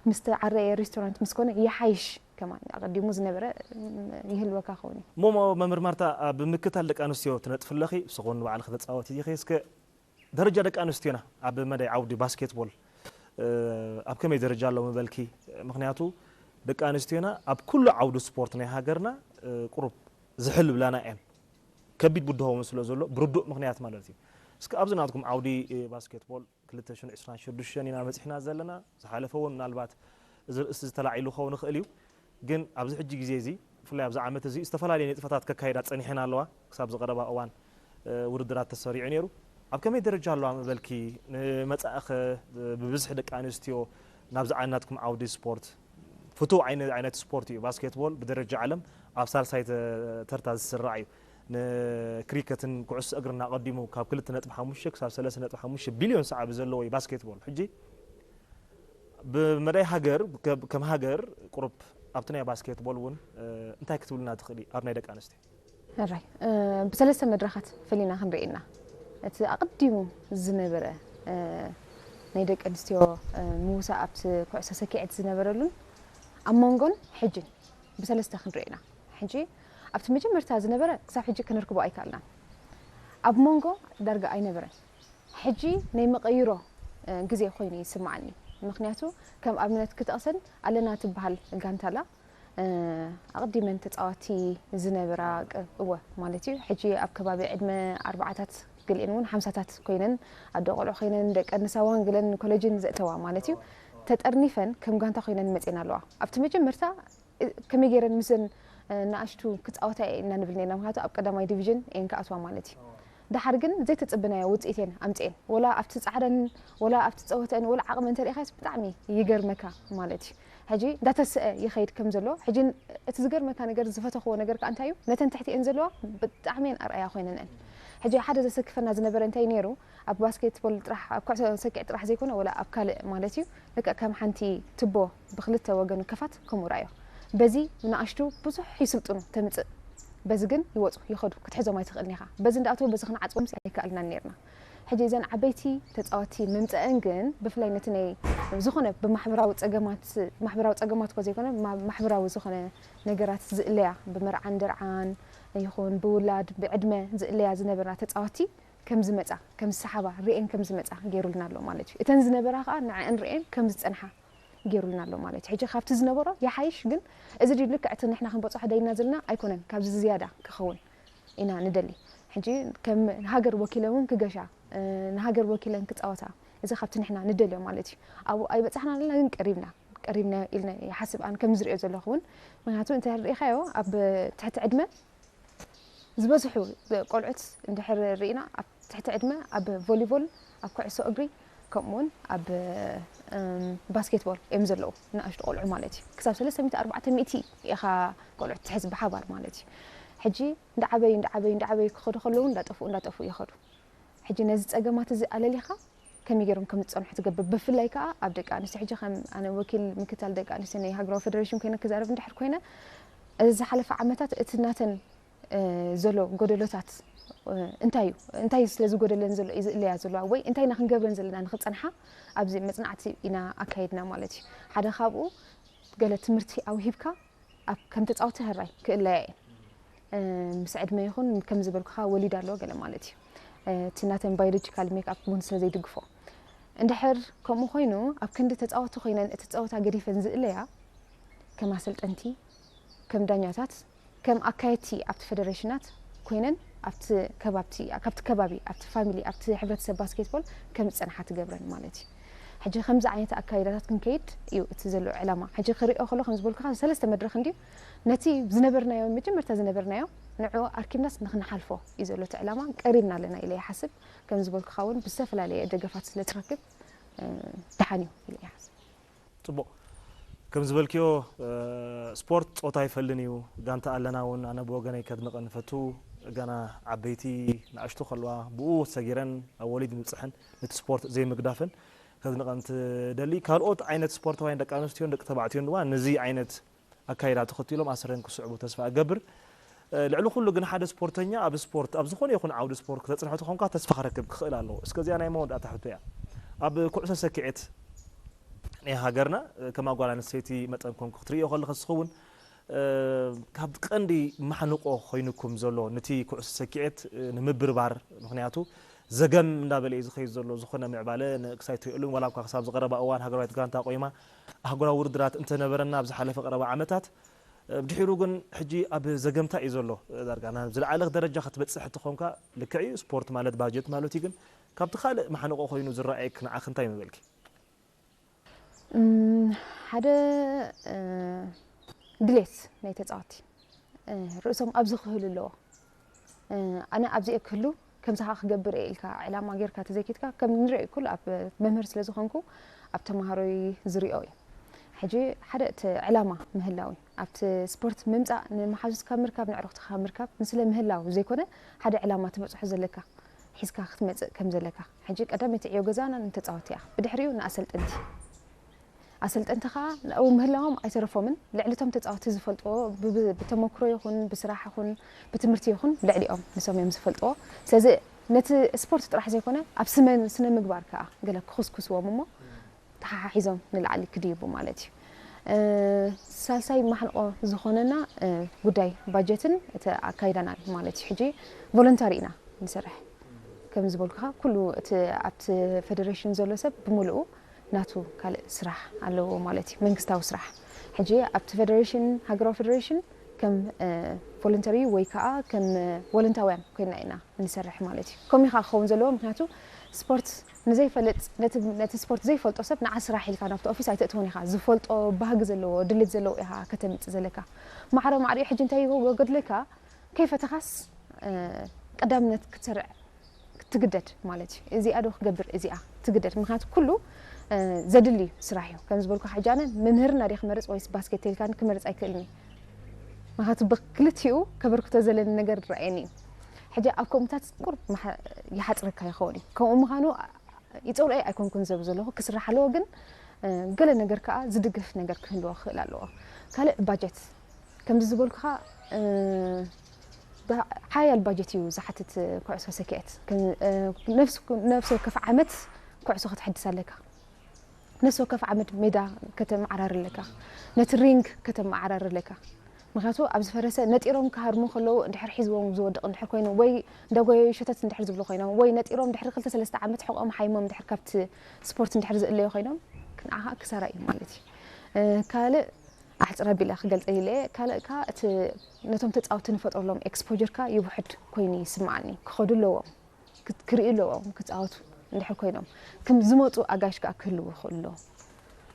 ምስ ተዓረየ ሬስቶራንት ምስ ኮነ ይሓይሽ ከማን ኣቐዲሙ ዝነበረ ይህልወካ ክኸውን እዩ። እሞ መምህር ማርታ ኣብ ምክታል ደቂ ኣንስትዮ ትነጥፊ ኣለኺ፣ ብስኹን ንባዕልኺ ተፃወቲ ኢኺ። እስከ ደረጃ ደቂ ኣንስትዮና ኣብ መዳይ ዓውዲ ባስኬትቦል ኣብ ከመይ ደረጃ ኣሎ ምበልኪ? ምክንያቱ ደቂ ኣንስትዮና ኣብ ኩሉ ዓውዲ ስፖርት ናይ ሃገርና ቁሩብ ዝሕል ብላና እየን። ከቢድ ብድሆ እውን ስለ ዘሎ ብርዱእ ምክንያት ማለት እዩ። እስከ ኣብዚ ናትኩም ዓውዲ ባስኬትቦል ክልተ ሽሕን ዕስራን ሽዱሽተን ኢና በፂሕና ዘለና። ዝሓለፈ እውን ምናልባት እዚ ርእሲ ዝተላዒሉ ክኸውን ይኽእል እዩ። ግን ኣብዚ ሕጂ ግዜ እዚ፣ ብፍላይ ኣብዚ ዓመት እዚ፣ ዝተፈላለየ ንጥፈታት ከካይዳ ጸኒሐን ኣለዋ። ክሳብ ዝቐረባ እዋን፣ እ፣ ውድድራት ተሰሪዑ ነይሩ። ኣብ ከመይ ደረጃ ኣለዋ ምበልኪ? ንመጻኢኸ ብብዝሒ ደቂ ኣንስትዮ ናብዚ ዓይነትኩም ዓውዲ ስፖርት፣ ፍቱው ዓይነ-፣ ዓይነት ስፖርት እዩ። ባስኬትቦል ብደረጃ ዓለም ኣብ ሳልሳይ ተ-፣ ተርታ ዝስራዕ እዩ። ንክሪከትን ኩዕሶ እግርን ኣቐዲሙ ካብ ክልተ ነጥቢ ሓሙሽተ ክሳብ ሰለስተ ነጥቢ ሓሙሽተ ቢልዮን ሰዓቢ ዘለዎ እዩ ባስኬትቦል። ሕጂ ብመዳይ ሃገር፣ ከ-፣ ከም ሃገር ቁሩብ ኣብቲ ናይ ባስኬትቦል እውን፣ እ፣ እንታይ ክትብልና ትኽእሊ ኣብ ናይ ደቂ ኣንስትዮ? ሕራይ፣ እ፣ ብሰለስተ መድረኻት ፈሊና ክንርኢ ኢና። እቲ ኣቐዲሙ ዝነበረ፣ እ፣ ናይ ደቂ ኣንስትዮ፣ እ፣ ምውሳእ ኣብቲ ኩዕሶ ሰኪዔት ዝነበረሉን ኣብ መንጎን ሕጅን ብሰለስተ ክንርኢ ኢና። ሕጂ ኣብቲ መጀመርታ ዝነበረ ክሳብ ሕጂ ክንርክቦ ኣይከኣልናን። ኣብ መንጎ ዳርጋ ኣይነበረን። ሕጂ ናይ መቐይሮ፣ እ፣ ግዜ ኮይኑ ይስምዓኒ። ምኽንያቱ ከም ኣብነት ክጠቕሰን ኣለና ትበሃል ጋንታ ኣላ። እ፣ ኣቐዲመን ተጻዋቲ ዝነበራ ቅ-፣ እወ ማለት እዩ። ሕጂ ኣብ ከባቢ ዕድመ ኣርባዓታት ገሊአን እውን ሓምሳታት ኮይነን ኣደ ቆልዑ ኮይነን ደቀን ንሳዋን ገለን ኮሌጅን ዘእተዋ ማለት እዩ። ተጠርኒፈን ከም ጋንታ ኮይነን መጺኤን ኣለዋ። ኣብቲ መጀመርታ እ፣ ከመይ ገይረን ምስዘን፣ እ፣ ንኣሽቱ ክጻወታ እየ ኢና ንብል ነርና። ምኽንያቱ ኣብ ቀዳማይ ዲቪዥን እየን ክኣትዋ ማለት እዩ። ድሓር ግን ዘይተጸበናዮ ውጽኢት እየን ኣምጺኤን። ወላ ኣብቲ ጻዕረን፣ ወላ ኣብቲ ጸወተን፣ ወላ ዓቕመን እንተሪኢኻዮስ ብጣዕሚ ይገርመካ ማለት እዩ። ሕጂ እንዳተስአ ይኸይድ ከም ዘሎ፣ ሕጂ እቲ ዝገርመካ ነገር፣ ዝፈተኽዎ ነገር ከኣ እንታይ እዩ? ነተን ትሕቲኤን ዘለዋ ብጣዕሚ እየን ኣርኣያ ኮይነን እየን። ሕጂ ሓደ ዘሰክፈና ዝነበረ እንታይ ነይሩ? ኣብ ባስኬትቦል ጥራሕ፣ ኣብ ኩዕሶ ሰኪዕ ጥራሕ ዘይኮነ፣ ወላ ኣብ ካልእ ማለት እዩ፣ ልክዕ ከም ሓንቲ ትቦ ብክልተ ወገኑ ከፋት ከምኡ ርኣዮ። በዚ ንኣሽቱ ብዙሕ ይስልጥኑ ተምጽእ፣ በዚ ግን ይወጹ ይኸዱ፣ ክትሕዞም ኣይትኽእልን ኢኻ። በዚ እንዳኣተዉ በዚ ክንዓጽዎም ኣይከኣልናን ነርና። ሕጂ እዘን ዓበይቲ ተጻወቲ መምጸአን ግን ብፍላይ ነቲ ናይ ዝኾነ ብማሕበራዊ ጸገማት፣ ማሕበራዊ ጸገማት እኮ ዘይኮነ፣ ማ-፣ ማሕበራዊ ዝኾነ ነገራት ዝእለያ፣ ብመርዓን ደርዓን ይኹን ብውላድ ብዕድመ ዝእለያ ዝነበራ ተጻወቲ ከም ዝመጻ፣ ከም ዝሰሓባ፣ ርኤን ከም ዝመጻ ገይሩልና ኣሎ ማለት እዩ። እተን ዝነበራ ከኣ ንዐን ርኤን ከም ዝጸንሓ ገይሩልና ኣሎ ማለት እዩ። ሕጂ ካብቲ ዝነበሮ ይሓይሽ፣ ግን እዚ ድዩ ልክዕ እቲ ንሕና ክንበጽሖ ደይና ዘለና ኣይኮነን፣ ካብዚ ዝያዳ ክኸውን ኢና ንደሊ። ሕጂ ከም ሃገር ወኪለ እውን ክገሻ፣ እ፣ ንሃገር ወኪለን ክጻወታ፣ እዚ ካብቲ ንሕና ንደልዮ ማለት እዩ። ኣብኡ ኣይበጻሕናን ኣለና፣ ግን ቀሪብና፣ ቀሪብና ኢልና ይሓስብ ኣነ ከም ዝርእዮ ዘለኹ እውን። ምክንያቱ እንተ ርኢኻዮ ኣብ ትሕቲ ዕድመ ዝበዝሑ ቆልዑት እንድሕር ርኢና ኣብ ትሕቲ ዕድመ ኣብ ቮሊቦል፣ ኣብ ኩዕሶ እግሪ፣ ከምኡ እውን ኣብ፣ እም፣ ባስኬትቦል እዮም ዘለዉ ንኣሽቱ ቆልዑ ማለት እዩ። ክሳብ ሰለስተ ሚእቲ ኣርባዕተ ሚእቲ ኢኻ ቆልዑት ትሕዝ ብሓባር ማለት እዩ። ሕጂ እንዳዓበዩ፣ እንዳዓበዩ፣ እንዳዓበዩ ክኸዱ ከለዉ እንዳጠፍኡ፣ እንዳጠፍኡ ይኸዱ። ሕጂ ነዚ ጸገማት እዚ ኣለሊኻ ከመይ ገይሮም ከም ዝጸንሑ ትገብር። ብፍላይ ከኣ ኣብ ደቂ ኣንስትዮ፣ ሕጂ ከም ኣነ ወኪል ምክታል ደቂ ኣንስትዮ ናይ ሃገራዊ ፌደሬሽን ኮይነ ክዛረብ እንድሕር ኮይነ፣ እዚ ዝሓለፈ ዓመታት እቲ ናተን፣ እ፣ ዘሎ ጎደሎታት፣ እ፣ እንታይ እዩ? እንታይ እዩ ስለ ዝጎደለን ዘሎ እዩ ዝእለያ ዘለዋ? ወይ እንታይ ኢና ክንገብረን ዘለና ንኽጸንሓ? ኣብዚ መጽናዕቲ ኢና ኣካይድና ማለት እዩ። ሓደ ካብኡ ገለ ትምህርቲ ኣውሂብካ ኣብ ከም ተጻወቲ ሕራይ ክእለያ እየን። እ፣ ምስ ዕድመ ይኹን ከም ዝበልኩኻ ወሊድ ኣለዎ ገለ ማለት እዩ። እ፣ እቲ ናተን ባዮሎጂካል ሜክ ኣፕ እውን ስለ ዘይድግፎ። እንድሕር ከምኡ ኮይኑ ኣብ ክንዲ ተጻወቲ ኮይነን እቲ ጸወታ ገዲፈን ዝእለያ ከም ኣሰልጠንቲ፣ ከም ዳኛታት፣ ከም ኣካየድቲ ኣብቲ ፌደሬሽናት ኮይነን ኣብቲ ከባብቲ፣ ካብቲ ከባቢ፣ ኣብቲ ፋሚሊ፣ ኣብቲ ሕብረተሰብ ባስኬትቦል ከም ዝጸንሓ ትገብረን ማለት እዩ። ሕጂ ከምዚ ዓይነት ኣካይዳታት ክንከይድ እዩ እቲ ዘሎ ዕላማ። ሕጂ ክሪኦ ከሎ ከም ዝበልኩኻ ሰለስተ መድረኽ እንድዩ ነቲ ዝነበርናዮ፣ መጀመርታ ዝነበርናዮ ንዕኡ ኣርኪብናስ ንኽንሓልፎ እዩ ዘሎ እቲ ዕላማ። ቀሪብና ኣለና ኢለ ይሓስብ። ከም ዝበልኩኻ እውን ብዝተፈላለየ ደገፋት ስለ ትረክብ፣ እ፣ ደሓን እዩ ኢለ ይሓስብ። ጽቡቕ። ከም ዝበልክዮ፣ እ፣ ስፖርት ጾታ ኣይፈልን እዩ። ጋንታ ኣለና እውን፣ ኣነ ብወገነይ ከድንቐን ንፈቱ። ገና ዓበይቲ ንኣሽቱ ከለዋ ብኡ ሰጊረን ኣብ ወሊድ ምብጽሐን ነቲ ስፖርት ዘይምግዳፈን ከድንቐን ትደሊ። ካልኦት ዓይነት ስፖርታውያን ደቂ ኣንስትዮን ደቂ ተባዕትዮን ድማ ነዚ ዓይነት ኣካይዳ ተኸቲሎም ኣሰረን ክስዕቡ ተስፋ እገብር። እ፣ ልዕሊ ኩሉ ግን ሓደ ስፖርተኛ ኣብ ስፖርት፣ ኣብ ዝኾነ ይኹን ዓውዲ ስፖርት ክተጽንሖ ተኾንካ ተስፋ ክረክብ ክኽእል ኣለዎ። እስከ እዚኣ ናይ መወዳእታ ሕቶ እያ። ኣብ ኩዕሶ ሰኪዔት ናይ ሃገርና፣ እ፣ ከም ጓል ኣንስተይቲ መጠን ኮንኩ ክትርእዮ ከለኻ ንስኺ እውን፣ እ፣ ካብ ቀንዲ ማሕንቆ ኮይኑኩም ዘሎ ነቲ ኩዕሶ ሰኪዔት፣ እ፣ ንምብርባር፣ ምኽንያቱ ዘገም እንዳበለ እዩ ዝኸይድ ዘሎ። ዝኾነ ምዕባለ ንክሳይ ትርእየሉን፣ ዋላ እኳ ክሳብ ዝቐረባ እዋን ሃገራዊት ጋንታ ቆይማ ኣህጉራዊ ውድድራት እንተነበረና ኣብ ዝሓለፈ ቀረባ ዓመታት፣ እ፣ ብድሒሩ ግን ሕጂ ኣብ ዘገምታ እዩ ዘሎ። እ፣ ዳርጋ ናብ ዝለዓለ ደረጃ ክትበጽሕ እንተኾንካ ልክዕ እዩ፣ ስፖርት ማለት ባጀት ማለት እዩ። ግን ካብቲ ካልእ ማሕንቆ ኮይኑ ዝረኣየክ ንዓኺ እንታይ ምበልኪ? እም፣ ሓደ፣ እ፣ ድሌት ናይ ተጻወትቲ፣ እ፣ ርእሶም ኣብዚ ክህሉ ኣለዎ። እ፣ ኣነ ኣብዚኤ ክህሉ ከምዚ ኸኣ ክገብር እየ ኢልካ ዕላማ ጌርካ ተዘይኪድካ፣ ከም ንሪኦ ኩሉ ኣብ መምህር ስለ ዝኾንኩ ኣብ ተማሃሮይ ዝሪኦ እዩ። ሕጂ ሓደ እቲ ዕላማ ምህላው እዩ። ኣብቲ ስፖርት ምምጻእ ንመሓዙትካ ምርካብ፣ ንዕሩኽትኻ ምርካብ ንስለ ምህላው ዘይኮነ፣ ሓደ ዕላማ ትበጽሖ ዘለካ ሒዝካ ክትመጽእ ከም ዘለካ። ሕጂ ቀዳመይቲ ዕዮ ገዛና ንተጻወትቲ እያ። ብድሕሪኡ ንኣሰልጠንቲ። ኣሰልጠንቲ ኸኣ ኣብኡ ምህላዎም ኣይተረፎምን። ልዕሊ እቶም ተጻወትቲ ዝፈልጥዎ ብ-፣ ብ-፣ ብተመክሮ ይኹን፣ ብስራሕ ይኹን፣ ብትምህርቲ ይኹን፣ ልዕሊኦም ንሶም እዮም ዝፈልጥዎ። ስለዚ ነቲ ስፖርት ጥራሕ ዘይኮነ፣ ኣብ ስመ-፣ ስነ ምግባር ከኣ ገለ ክኹስኩስዎም እሞ፣ ተሓሓሒዞም ንላዕሊ ክድይቡ ማለት እዩ። እ፣ ሳልሳይ ማሕንቆ ዝኾነና፣ እ፣ ጉዳይ ባጀትን እቲ ኣካይዳናን ማለት እዩ። ሕጂ ቮለንታሪ ኢና ንሰርሕ። ከም ዝበልኩኻ፣ ኩሉ እቲ ኣብቲ ፌደሬሽን ዘሎ ሰብ ብምሉኡ ናቱ ካልእ ስራሕ ኣለዎ ማለት እዩ፣ መንግስታዊ ስራሕ። ሕጂ ኣብቲ ፌደሬሽን፣ ሃገራዊ ፌደሬሽን ከም፣ እ፣ ቮለንተሪ ወይ ከኣ ከም፣ እ፣ ወለንታውያን ኮይና ኢና እንሰርሕ ማለት እዩ። ከምኡ ኢኻ ክኸውን ዘለዎ፣ ምኽንያቱ ስፖርት ንዘይፈልጥ፣ ነቲ፣ ነቲ ስፖርት ዘይፈልጦ ሰብ ንዓ ስራሕ ኢልካ ናብቲ ኦፊስ ኣይተእትዎን ኢኻ። ዝፈልጦ፣ ባህጊ ዘለዎ፣ ድሌት ዘለዎ ኢኻ ከተምጽእ ዘለካ። ማዕረ ማዕሪኡ ሕጂ እንታይ ይጎድለካ? ከይፈተኻስ፣ እ፣ ቀዳምነት ክትሰርዕ ትግደድ ማለት እዩ። እዚኣ ዶ ክገብር፣ እዚኣ ትግደድ። ምኽንያቱ ኩሉ፣ እ፣ ዘድሊ ስራሕ እዩ። ከም ዝበልኩ ሕጂ ኣነ መምህርና ድየ ክመርጽ ወይስ ባስኬት ኢልካኒ ክመርጽ ኣይክእልን እዩ። ምኽንያቱ ብክልቲኡ ከበርክቶ ዘለኒ ነገር ይረኣየኒ እዩ። ሕጂ ኣብ ከምኡታት ቁሩብ መሓ-፣ ይሓጽረካ ይኸውን እዩ። ከምኡ ምዃኑ ይጸልኦ ኣይኮንኩን ዘብ ዘለኹ ክስራሕ ኣለዎ፣ ግን፣ እ፣ ገለ ነገር ከኣ ዝድግፍ ነገር ክህልዎ ክኽእል ኣለዎ። ካልእ ባጀት፣ ከምዚ ዝበልኩኻ፣ እ፣ ባ-፣ ሓያል ባጀት እዩ ዝሓትት ኩዕሶ ሰኪዐት። ከም፣ እ፣ ነፍሲ፣ ነፍሲ ወከፍ ዓመት ኩዕሶ ከተሐድስ ኣለካ። ነፍሲ ወከፍ ዓመት ሜዳ ከተመዓራሪ ኣለካ። ነቲ ሪንግ ከተመዓራሪ ኣለካ። ምኽንያቱ ኣብ ዝፈረሰ ነጢሮም ክሃርሙ ከለዉ እንድሕር ሒዝዎም ዝወድቕ እንድሕር ኮይኑ፣ ወይ እንዳጎየዩ ሸተት እንድሕር ዝብሉ ኮይኖም፣ ወይ ነጢሮም ድሕሪ ክልተ ሰለስተ ዓመት ሕቖም ሓይሞም እንድሕር ካብቲ ስፖርት እንድሕር ዝእለዩ ኮይኖም፣ ንዓኻ ክሳራ እዩ ማለት እዩ። እ፣ ካልእ ኣሕጽር ኣቢለ ክገልጸ ኢለ እየ። ካልእ ከኣ እቲ ነቶም ተጻወትቲ ንፈጥረሎም ኤክስፖጀር ከኣ ይውሕድ ኮይኑ ይስምዓኒ። ክኸዱ ኣለዎም። ክት-፣ ክርእዩ ኣለዎም ክጻወቱ እንድሕር ኮይኖም። ከም ዝመጹ ኣጋይሽ ከኣ ክህልዉ ይኽእሉ ኣለዉ።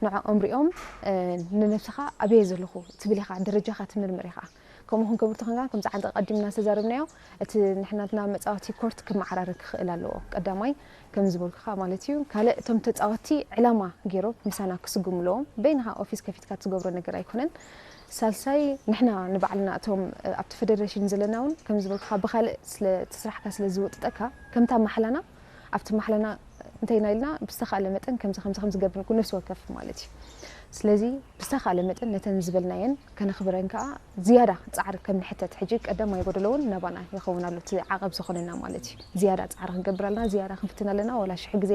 ንዕኦም ሪኦም፣ እ፣ ንነብስኻ ኣበየ ዘለኹ ትብል ኢኻ፣ ደረጃኻ ትምርምር ኢኻ። ከምኡ ክንገብር ተኾንካ፣ ከምዚ ዓንዲ ቀዲምና ዝተዛረብናዮ፣ እቲ ንሕናትና መጻወቲ ኮርት ክመዓራረ ክኽእል ኣለዎ። ቀዳማይ፣ ከም ዝበልኩኻ ማለት እዩ። ካልእ፣ እቶም ተጻወትቲ ዕላማ ገይሮም ምሳና ክስጉሙ ኣለዎም። በይንኻ ኦፊስ ከፊትካ ትገብሮ ነገር ኣይኮነን። ሳልሳይ፣ ንሕና ንባዕልና እቶም፣ እ፣ ኣብቲ ፌደሬሽን ዘለና እውን ከም ዝበልኩኻ ብኻልእ ስለ፣ እቲ ስራሕካ ስለ ዝውጥጠካ፣ ከምታ ማሕላና፣ ኣብቲ ማሕላና እንታይ ኢና ኢልና ብዝተኻእለ መጠን ከምዚ፣ ከምዚ፣ ከምዚ ገብር ንኩ ነፍሲ ወከፍ ማለት እዩ። ስለዚ ብዝተኻእለ መጠን ነተን ዝበልናየን ከነኽብረን ከኣ ዝያዳ ጻዕሪ ከም ንሕተት፣ ሕጂ ቀዳማይ ጎደሎ እውን ናባና ይኸውን ኣሎ፣ እቲ ዓቐብ ዝኾነና ማለት እዩ። ዝያዳ ጻዕሪ ክንገብር ኣለና፣ ዝያዳ ክንፍትን ኣለና። ዋላ ሽሕ ግዜ፣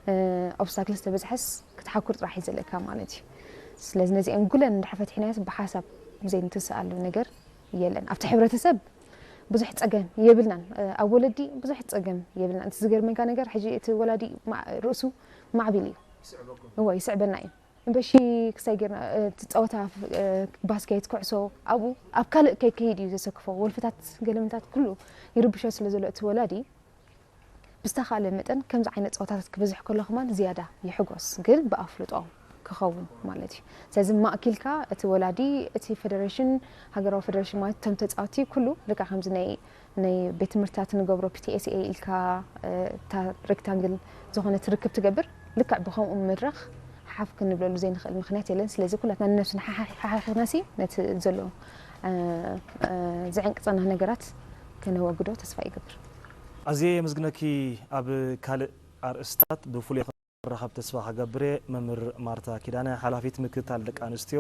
እ፣ ኦብስታክልስ ተበዝሐስ ክትሓኩር ጥራሕ እዩ ዘለካ ማለት እዩ። ስለዚ ነዚአን ጉለን እንድሕር ፈቲሕናዮስ ብሓሳብ ዘይንትስኣሉ ነገር የለን። ኣብቲ ሕብረተሰብ ብዙሕ ጸገም የብልናን። እ፣ ኣብ ወለዲ ብዙሕ ጸገም የብልናን። እቲ ዝገርመካ ነገር፣ ሕጂ እቲ ወላዲ ማ-፣ ርእሱ ማዕቢል እዩ። እዎ፣ ይስዕበና እዩ። እምበሺ ክሳይ ጌርና፣ እ፣ እቲ ጸወታ፣ እ፣ ባስኬት፣ ኩዕሶ፣ ኣብኡ፣ ኣብ ካልእ ከይከይድ እዩ ዘሰክፎ። ወልፍታት፣ ገለመንታት ኩሉ ይርብሾ ስለ ዘሎ እቲ ወላዲ፣ ብዝተኻእለ መጠን ከምዚ ዓይነት ጸወታታት ክበዝሕ ከሎ ከማን ዝያዳ ይሕጎስ፣ ግን ብኣፍልጦ ክኸውን ማለት እዩ። ስለዚ ማእኪልካ እቲ ወላዲ፣ እቲ ፌደሬሽን፣ ሃገራዊ ፌደሬሽን ማለት እቶም ተጻወትቲ ኩሉ ልክዕ ከምዚ ናይ፣ ናይ ቤት ትምህርትታት ንገብሮ ፒ ቲ ኤስ ኤ ኢልካ፣ እ፣ እታ ሬክታንግል ዝኾነት ርክብ ትገብር፣ ልክዕ ብኸምኡ መድረኽ ሓፍ ክንብለሉ ዘይንኽእል ምኽንያት የለን። ስለዚ ኩላትና ንነብስና ሓሓ-፣ ሓሓኺኽናሲ ነቲ ዘሎ፣ እ፣ እ፣ ዘዕንቅጸና ነገራት ከነወግዶ ተስፋ ይገብር። ኣዝየ የመስግነኪ። ኣብ ካልእ ኣርእስታት ብፍሉይ ክራኸብ ተስፋ ክገብር እየ። መምህር ማርታ ኪዳነ፣ ሓላፊት ምክትታል ደቂ ኣንስትዮ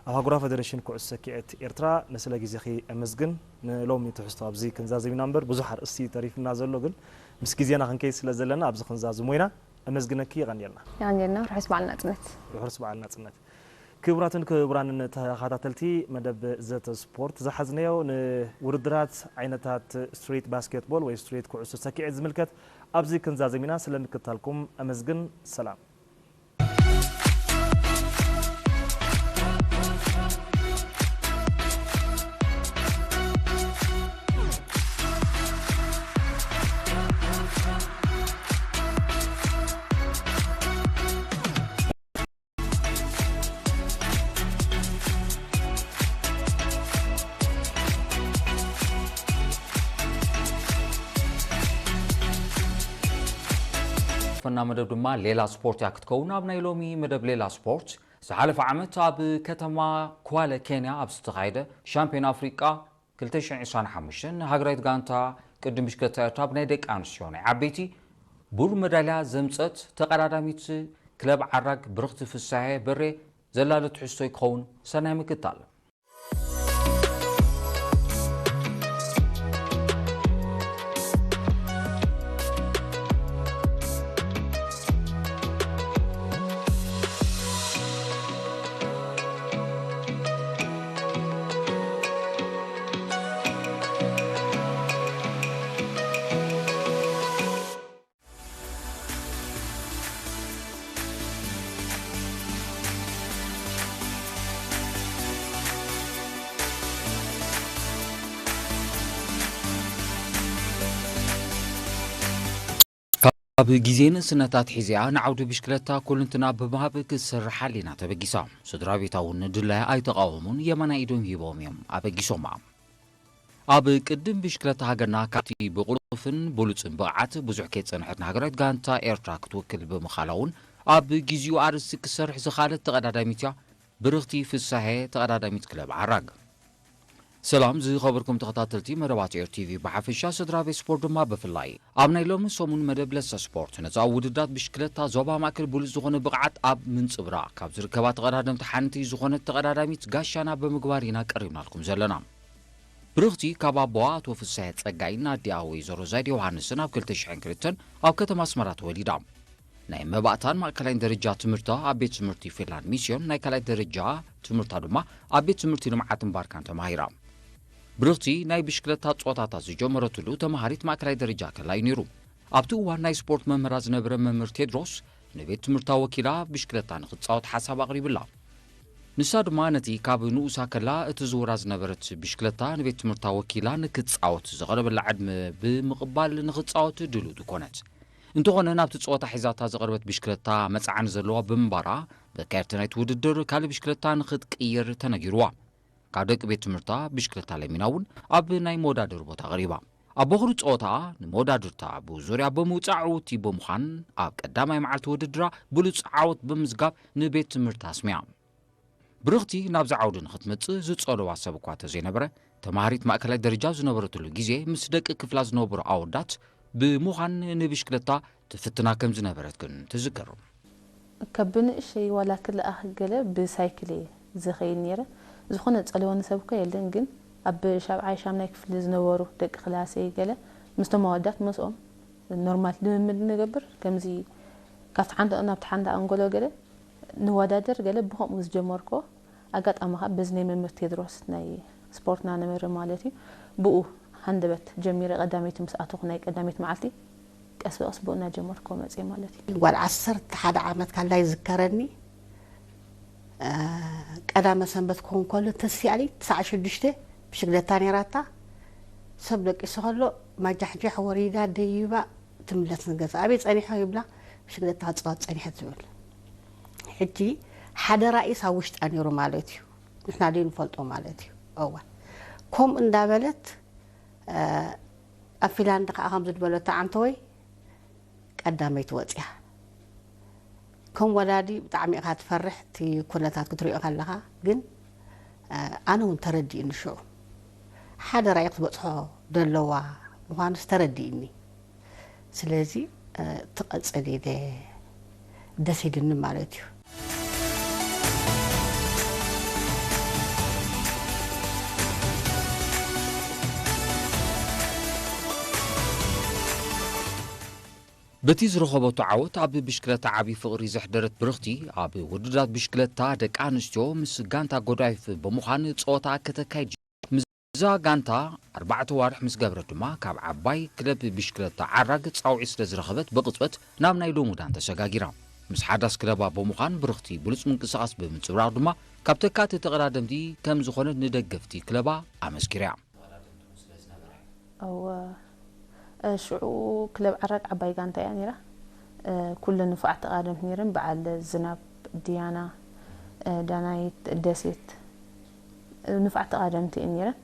ኣብ ኣህጉራዊ ፌደሬሽን ኩዕሶ ሰኪዐት ኤርትራ፣ ንስለ ግዜኺ እመስግን። ንሎሚ ትሕዝቶ ኣብዚ ክንዛዘም ኢና እምበር ብዙሕ ኣርእስቲ ተሪፍና ዘሎ፣ ግን ምስ ግዜና ክንከይድ ስለ ዘለና ኣብዚ ክንዛዝሞ ኢና። እመስግነኪ፣ የቐንየልና። የቐንየልና። ርሑስ በዓል ናጽነት። ርሑስ በዓል ናጽነት። ክቡራትን ክቡራንን ተኸታተልቲ መደብ ዘተ ስፖርት፣ ዝሓዝናዮ ንውድድራት ዓይነታት ስትሪት ባስኬትቦል ወይ ስትሪት ኩዕሶ ሰኪዐት ዝምልከት ኣብዚ ክንዛዘም ኢና። ስለ ምክትታልኩም ኣመስግን። ሰላም። ፈና መደብ ድማ ሌላ ስፖርት እያ ክትከውን። ኣብ ናይ ሎሚ መደብ ሌላ ስፖርት፣ ዝሓለፈ ዓመት ኣብ ከተማ ኳለ ኬንያ ኣብ ዝተኻየደ ሻምፒዮን ኣፍሪቃ ክልተ ሽሕን ዕስራን ሓሙሽተን ሃገራዊት ጋንታ ቅድም ብሽክለታ ኤርትራ ብናይ ደቂ ኣንስትዮ ናይ ዓበይቲ ብሩር መዳልያ ዘምጸት ተቐዳዳሚት ክለብ ዓራግ ብርኽቲ ፍሳሄ በሬ ዘላለ ትሕዝቶ ይኸውን። ሰናይ ምክታል። ካብ ግዜ ንእስነታ ኣትሒዛ ንዓውዲ ብሽክለታ ኩልንትና ብምሃብ ክትሰርሕ ኣሊና ተበጊሳ። ስድራ ቤታ እውን ድላያ ኣይተቓወሙን፣ የማናይ ኢዶም ሂቦም እዮም ኣበጊሶማ። ኣብ ቅድም ብሽክለታ ሃገርና ካብቲ ብቕልጡፍን ብሉጽን ብቕዓት ብዙሕ ከይጸንሐት ንሃገራዊት ጋንታ ኤርትራ ክትውክል ብምኻላ እውን ኣብ ግዚኡ ኣርእስቲ ክትሰርሕ ዝኸኣለት ተቐዳዳሚት እያ። ብርኽቲ ፍሳሄ ተቐዳዳሚት ክለብ ዓራግ። ሰላም ዝኸበርኩም ተኸታተልቲ መደባት ኤር ቲቪ ብሓፈሻ፣ ስድራ ቤት ስፖርት ድማ ብፍላይ። ኣብ ናይ ሎሚ ሰሙን መደብ ለሰ ስፖርት ነዛ ኣብ ውድድራት ብሽክለታ ዞባ ማእከል ብሉጽ ዝኾነ ብቕዓት ኣብ ምንጽብራቕ ካብ ዝርከባ ተቐዳደምቲ ሓንቲ ዝኾነት ተቐዳዳሚት ጋሻና ብምግባር ኢና ቀሪብናልኩም ዘለና። ብርኽቲ ካብ ኣቦኣ ኣቶ ፍሳሄ ጸጋይን ኣዲኣ ወይዘሮ ዛይድ ዮሃንስን ኣብ ክልተ ሽሕን ክልተን ኣብ ከተማ ኣስመራ ተወሊዳ። ናይ መባእታን ማእከላይን ደረጃ ትምህርታ ኣብ ቤት ትምህርቲ ፊንላንድ ሚስዮን ናይ ካልኣይ ደረጃ ትምህርታ ድማ ኣብ ቤት ትምህርቲ ልምዓትን ባርካን ተማሂራ። ብርኽቲ ናይ ብሽክለታ ጸወታታት ዝጀመረትሉ ተማሃሪት ማእከላይ ደረጃ ከላ እዩ ነይሩ። ኣብቲ እዋን ናይ ስፖርት መምህራ ዝነበረ መምህር ቴድሮስ ንቤት ትምህርታ ወኪላ ብሽክለታ ንክትጻወት ሓሳብ ኣቕሪብላ። ንሳ ድማ ነቲ ካብ ንኡሳ ከላ እትዝውራ ዝነበረት ብሽክለታ ንቤት ትምህርታ ወኪላ ንክትጻወት ዝቐረበላ ዕድመ ብምቕባል ንክትጻወት ድልውቲ ኮነት። እንተኾነ ናብቲ ጸወታ ሒዛታ ዝቐረበት ብሽክለታ መጽዓኒ ዘለዋ ብምንባራ፣ በካየርቲ ናይቲ ውድድር ካልእ ብሽክለታ ንክትቅይር ተነጊርዋ። ካብ ደቂ ቤት ትምህርታ ብሽክለታ ለሚና እውን ኣብ ናይ መወዳደሪ ቦታ ቀሪባ። ኣብ ቦኽሪ ጸወታ ንመወዳድርታ ብዙርያ ብምውጻእ ዕውቲ ብምዃን፣ ኣብ ቀዳማይ መዓልቲ ውድድራ ብሉጽ ዓወት ብምዝጋብ ንቤት ትምህርታ ኣስሚያ። ብርኽቲ ናብዚ ዓውዲ ንኽትመጽእ ዝጸልዋ ሰብ እኳ ተዘይነበረ፣ ተማሃሪት ማእከላይ ደረጃ ኣብ ዝነበረትሉ ግዜ ምስ ደቂ ክፍላ ዝነበሩ ኣወዳት ብምዃን ንብሽክለታ ትፍትና ከም ዝነበረት ግን ትዝክር። ካብ ብንእሸይ ዋላ ክልኣኽ ገለ ብሳይክል እየ ዝኸይድ ነይረ። ዝኾነ ዝጸልወኒ ሰብ እኳ የለን፣ ግን ኣብ ሻብዓይ ሻምናይ ክፍሊ ዝነበሩ ደቂ ክላሰይ ገለ ምስቶም ኣወዳት ምስኦም ኖርማል ልምምድ ንገብር። ከምዚ ካብቲ ሓንቲ ናብቲ ሓንቲ ኣንጎሎ ገለ ንወዳደር ገለ ብኸምኡ ዝጀመርኮ ኣጋጣሚ ኸዓ በዚ ናይ መምህር ቴድሮስ ናይ ስፖርትና ነበረ ማለት እዩ። ብኡ ሃንደበት ጀሚረ ቀዳመይቲ ምስ ኣተኹ ናይ ቀዳመይቲ መዓልቲ ቀስ ብቐስ ብኡ እናጀመርኮ መፅየ ማለት እዩ። ጓል ዓሰርተ ሓደ ዓመት ካላ ይዝከረኒ። እ፣ ቀዳመ ሰንበት ክኸውን ከሎ ተሲኣሊ ትስዓ ሽዱሽተ ብሽግለታ ነይራታ። ሰብ ደቂሱ ከሎ ማጃሕጃሕ ወሪዳ ደይባ ትምለስ ንገዛ። ኣበይ ጸኒሖ ይብላ፣ ብሽግለታ ክጻወት ጸኒሐ ትብል። ሕጂ ሓደ ራእይስ ኣብ ውሽጣ ነይሩ ማለት እዩ። ንሕና ደይ ንፈልጦ ማለት እዩ። እወ። ከምኡ እንዳበለት፣ እ፣ ኣብ ፊንላንድ ከኣ ከምዚ ዝበለቶ፣ ኣንተ ወይ ቀዳመይቲ ወጽያ። ከም ወላዲ ብጣዕሚ ኢኻ ትፈርሕ፣ እቲ ኩነታት ክትሪኦ ከለኻ። ግን፣ እ፣ ኣነ እውን ተረዲእኒ ሽዑ። ሓደ ራእይ ክትበጽሖ ደለዋ ምዃኑስ ተረዲእኒ። ስለዚ፣ እ፣ ትቐጽል ኢለ ደስ ኢልኒ ማለት እዩ። በቲ ዝረኸበቶ ዓወት ኣብ ብሽክለታ ዓቢ ፍቕሪ ዘሕደረት ብርኽቲ፣ ኣብ ውድድራት ብሽክለታ ደቂ ኣንስትዮ ምስ ጋንታ ጎዳይፍ ብምዃን ጸወታ ከተካይድ ጀ-፣ ምስዛ ጋንታ ኣርባዕተ ዋርሕ ምስ ገበረት ድማ፣ ካብ ዓባይ ክለብ ብሽክለታ ዓራግ ጻውዒት ስለ ዝረኸበት፣ ብቕጽበት ናብ ናይ ልሙዳን ተሰጋጊራ። ምስ ሓዳስ ክለባ ብምዃን ብርኽቲ ብሉጽ ምንቅስቓስ ብምንጽብራቕ ድማ፣ ካብ ተካእቲ ተቐዳደምቲ ከም ዝኾነት ንደገፍቲ ክለባ ኣመስኪራ። እወ፣ እ፣ ሽዑ ክለብ ዓራግ ዓባይ ጋንታ እያ ነይራ። እ፣ ኩለን ንፉዓት ተቐዳደምቲ ነይረን። በዓል ዝናብ፣ ዲያና፣ እ፣ ዳናይት፣ ደሴት፣ እ፣ ንፉዓት ተቐዳደምቲ እየን ነይረን።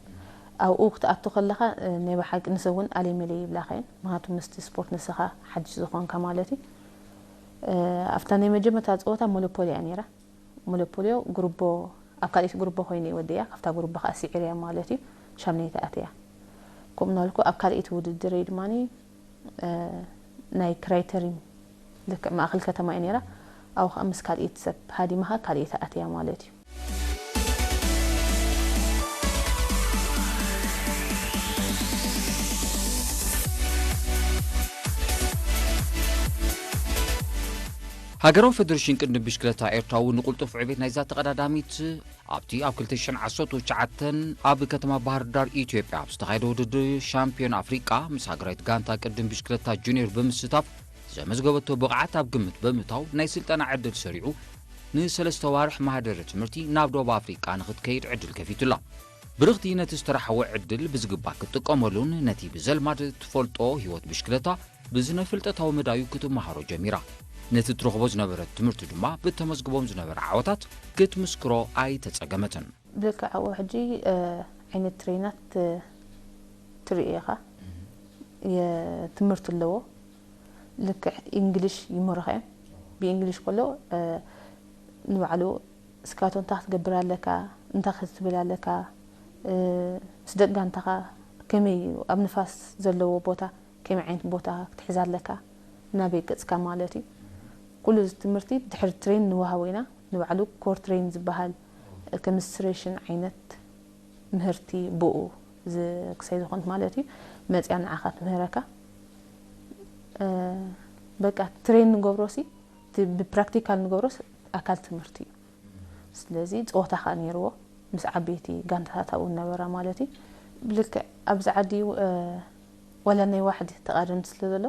ኣብኡ ክትኣቱ ከለኻ፣ እ፣ ናይ ብሓቂ ንሰብ እውን ኣለይ መለይ ይብላኻ እየን። ምኽንያቱ ምስቲ ስፖርት ንስኻ ሓድሽ ዝኾንካ ማለት እዩ። ኣብታ ናይ መጀመርታ ፀወታ ሞኖፖልያ ነይራ። ሞኖፖልዮ ጉርቦ ኣብ ካልኣይቲ ጉርቦ ኮይነ ወዲያ ካብታ ጉርቦ ከዓ ስዒርያ ማለት እዩ። ሻምነይቲ ኣትያ። ከምኡ እናበልኩ ኣብ ካልኣይቲ ውድድረይ ድማ ናይ ክራይተሪም ልክዕ ማእኸል ከተማ እዩ ነይራ። ኣብኡ ከዓ ምስ ካልኣይቲ ሰብ ሃዲማኻ ካልኣይቲ ኣትያ ማለት እዩ። ሃገራዊ ፌደሬሽን ቅድድም ብሽክለታ ኤርትራ እውን ንቕልጡፍ ዕቤት ናይዛ ተቐዳዳሚት ኣብቲ ኣብ ክልተ ሽሕን ዓሰርተ ትሽዓተን ኣብ ከተማ ባህር ዳር ኢትዮጵያ ኣብ ዝተኻየደ ውድድር ሻምፒዮን ኣፍሪቃ ምስ ሃገራዊት ጋንታ ቅድድም ብሽክለታ ጁኒየር ብምስታፍ ዘመዝገበቶ ብቕዓት ኣብ ግምት ብምእታው ናይ ስልጠና ዕድል ሰሪዑ ንሰለስተ ዋርሕ ማህደረ ትምህርቲ ናብ ደቡብ ኣፍሪቃ ንኽትከይድ ዕድል ከፊቱላ። ብርኽቲ ነቲ ዝተረሓወ ዕድል ብዝግባእ ክትጥቀመሉን ነቲ ብዘልማድ ትፈልጦ ህይወት ብሽክለታ ብዝነ ፍልጠታዊ መዳዩ ክትመሃሮ ጀሚራ። ነቲ ትረኽቦ ዝነበረት ትምህርቲ ድማ ብእተመዝግቦም ዝነበረ ዓወታት ክትምስክሮ ኣይተጸገመትን። ብልክዕ ኣብኡ ሕጂ ዓይነት ትሬናት ትርኢ ኢኻ። የትምህርቲ ኣለዎ። ልክዕ ኢንግሊሽ ይምህሩኻ እዮም። ብኢንግሊሽ ከሎ ንባዕሉ እስካቶ እንታይ ክትገብር ኣለካ፣ እንታይ ክትብል ኣለካ፣ ምስ ደቂ ጋንታኻ ከመይ እዩ ኣብ ንፋስ ዘለዎ ቦታ ከመይ ዓይነት ቦታ ክትሕዝ ኣለካ፣ ናበይ ገጽካ ማለት እዩ። ኩሉ እዚ ትምህርቲ ድሕሪ ትሬን ንወሃቦ ኢና። ንባዕሉ ኮር ትሬን ዝበሃል ከሚስትሬሽን ዓይነት ምህርቲ ብኡ ክሳይ ዝኾንት ማለት እዩ መፅያ ንዓኻ ትምህረካ። በቃ ትሬን ንገብሮ ሲ ብፕራክቲካል ንገብሮስ ኣካል ትምህርቲ እዩ። ስለዚ ፀወታ ከዓ ነይርዎ ምስ ዓበይቲ ጋንታታት ኣብኡ ነበራ ማለት እዩ። ብልክዕ ኣብዚ ዓዲ ዋላ ናይ ዋሕዲ ተቓደምቲ ስለ ዘሎ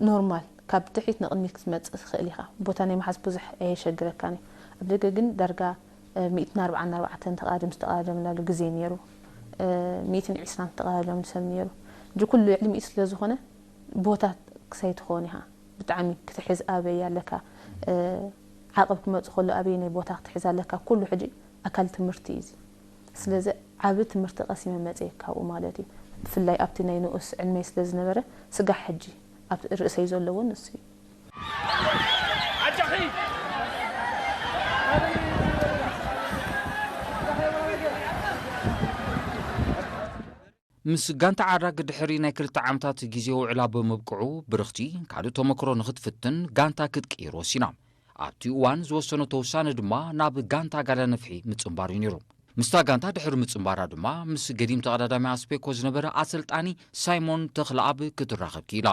ኖርማል ካብ ድሕሪት ንቕድሚት ክትመፅእ ትኽእል ኢኻ። ቦታ ናይ ምሓዝ ብዙሕ ኣየሸግረካን እዩ። ኣብ ደገ ግን ዳርጋ ሚእትን ኣርባዓን ኣርባዕተን ተቓደምቲ ዝተቓደምናሉ ግዜ ነይሩ። ሚእትን ዕስራን ዝተቓደምሉ ሰብ ነይሩ። ሕጂ ኩሉ ልዕሊ ሚእቲ ስለ ዝኾነ ቦታ ክሳይ ትኸውን ኢኻ። ብጣዕሚ ክትሕዝ ኣበይ ኣለካ፣ ዓቐብ ክመጽእ ከሎ ኣበየናይ ቦታ ክትሕዝ ኣለካ፣ ኩሉ ሕጂ ኣካል ትምህርቲ እዩ እዚ። ስለዚ ዓቢ ትምህርቲ ቀሲመ መጽየ ካብኡ ማለት እዩ። ብፍላይ ኣብቲ ናይ ንኡስ ዕድመይ ስለ ዝነበረ ስጋሕ ሕጂ ኣብ ርእሰይ ዘሎ እውን ንሱ እዩ። ምስ ጋንታ ዓራግ ድሕሪ ናይ ክልተ ዓመታት ግዜ ውዕላ ብምብቅዑ ብርኽቲ ካልእ ተመክሮ ንኽትፍትን ጋንታ ክትቅይር ወሲና። ኣብቲ እዋን ዝወሰነቶ ውሳነ ድማ ናብ ጋንታ ጋላ ነፍሒ ምጽንባር እዩ ነይሩ። ምስታ ጋንታ ድሕሪ ምጽንባራ ድማ ምስ ገዲም ተቐዳዳሚ ኣስፔኮ ዝነበረ ኣሰልጣኒ ሳይሞን ተኽለኣብ ክትራኸብ ክኢላ።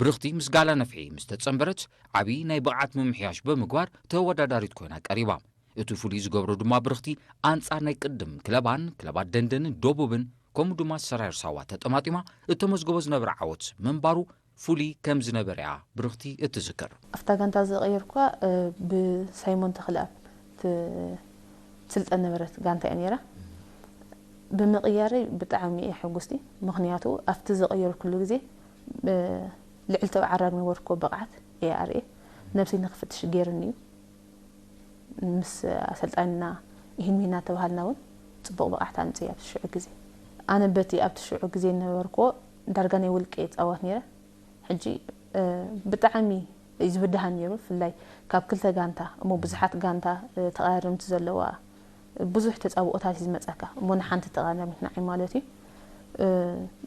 ብርኽቲ ምስ ጋላ ነፍሒ ምስ ተጸንበረት ዓቢ ናይ ብቕዓት ምምሕያሽ ብምግባር ተወዳዳሪት ኮይና ቀሪባ። እቲ ፍሉይ ዝገብሮ ድማ ብርኽቲ ኣንጻር ናይ ቅድም ክለባን ክለባት ደንደንን ደቡብን ከምኡ ድማ ሰራየር ሳዋ ተጠማጢማ እተመዝገቦ ዝነበረ ዓወት ምንባሩ ፍሉይ ከም ዝነበረ እያ ብርኽቲ እትዝክር። ኣብታ ጋንታ ዝቐየርኳ ብሳይሞን ተኽለኣብ ትስልጠን ነበረት ጋንታ እያ ነይራ። ብምቕያረይ ብጣዕሚ እየ ሕጉስቲ፣ ምኽንያቱ ኣብቲ ዝቐየርኩሉ ግዜ ልዕሊ ተባዓራግ ነበርኩ ብቕዓት እየ ኣርእየ። ነብሰይ ንክፍትሽ ገይርኒ እዩ። ምስ ኣሰልጣኒና ይህን ሚና ተባሃልና እውን ፅቡቕ ብቕዓት ኣምፅእ ኣብቲ ሽዑ ግዜ። ኣነ በቲ ኣብቲ ሽዑ ግዜ ነበርክዎ ዳርጋ ናይ ውልቀ ይፃወት ነይረ። ሕጂ ብጣዕሚ እዩ ዝብድሃ ነይሩ። ብፍላይ ካብ ክልተ ጋንታ እሞ ብዙሓት ጋንታ ተቐዳደምቲ ዘለዋ ብዙሕ ተፃብኦታት እዩ ዝመፀካ እሞ ንሓንቲ ተቐዳዳሚት ንዓይ ማለት እዩ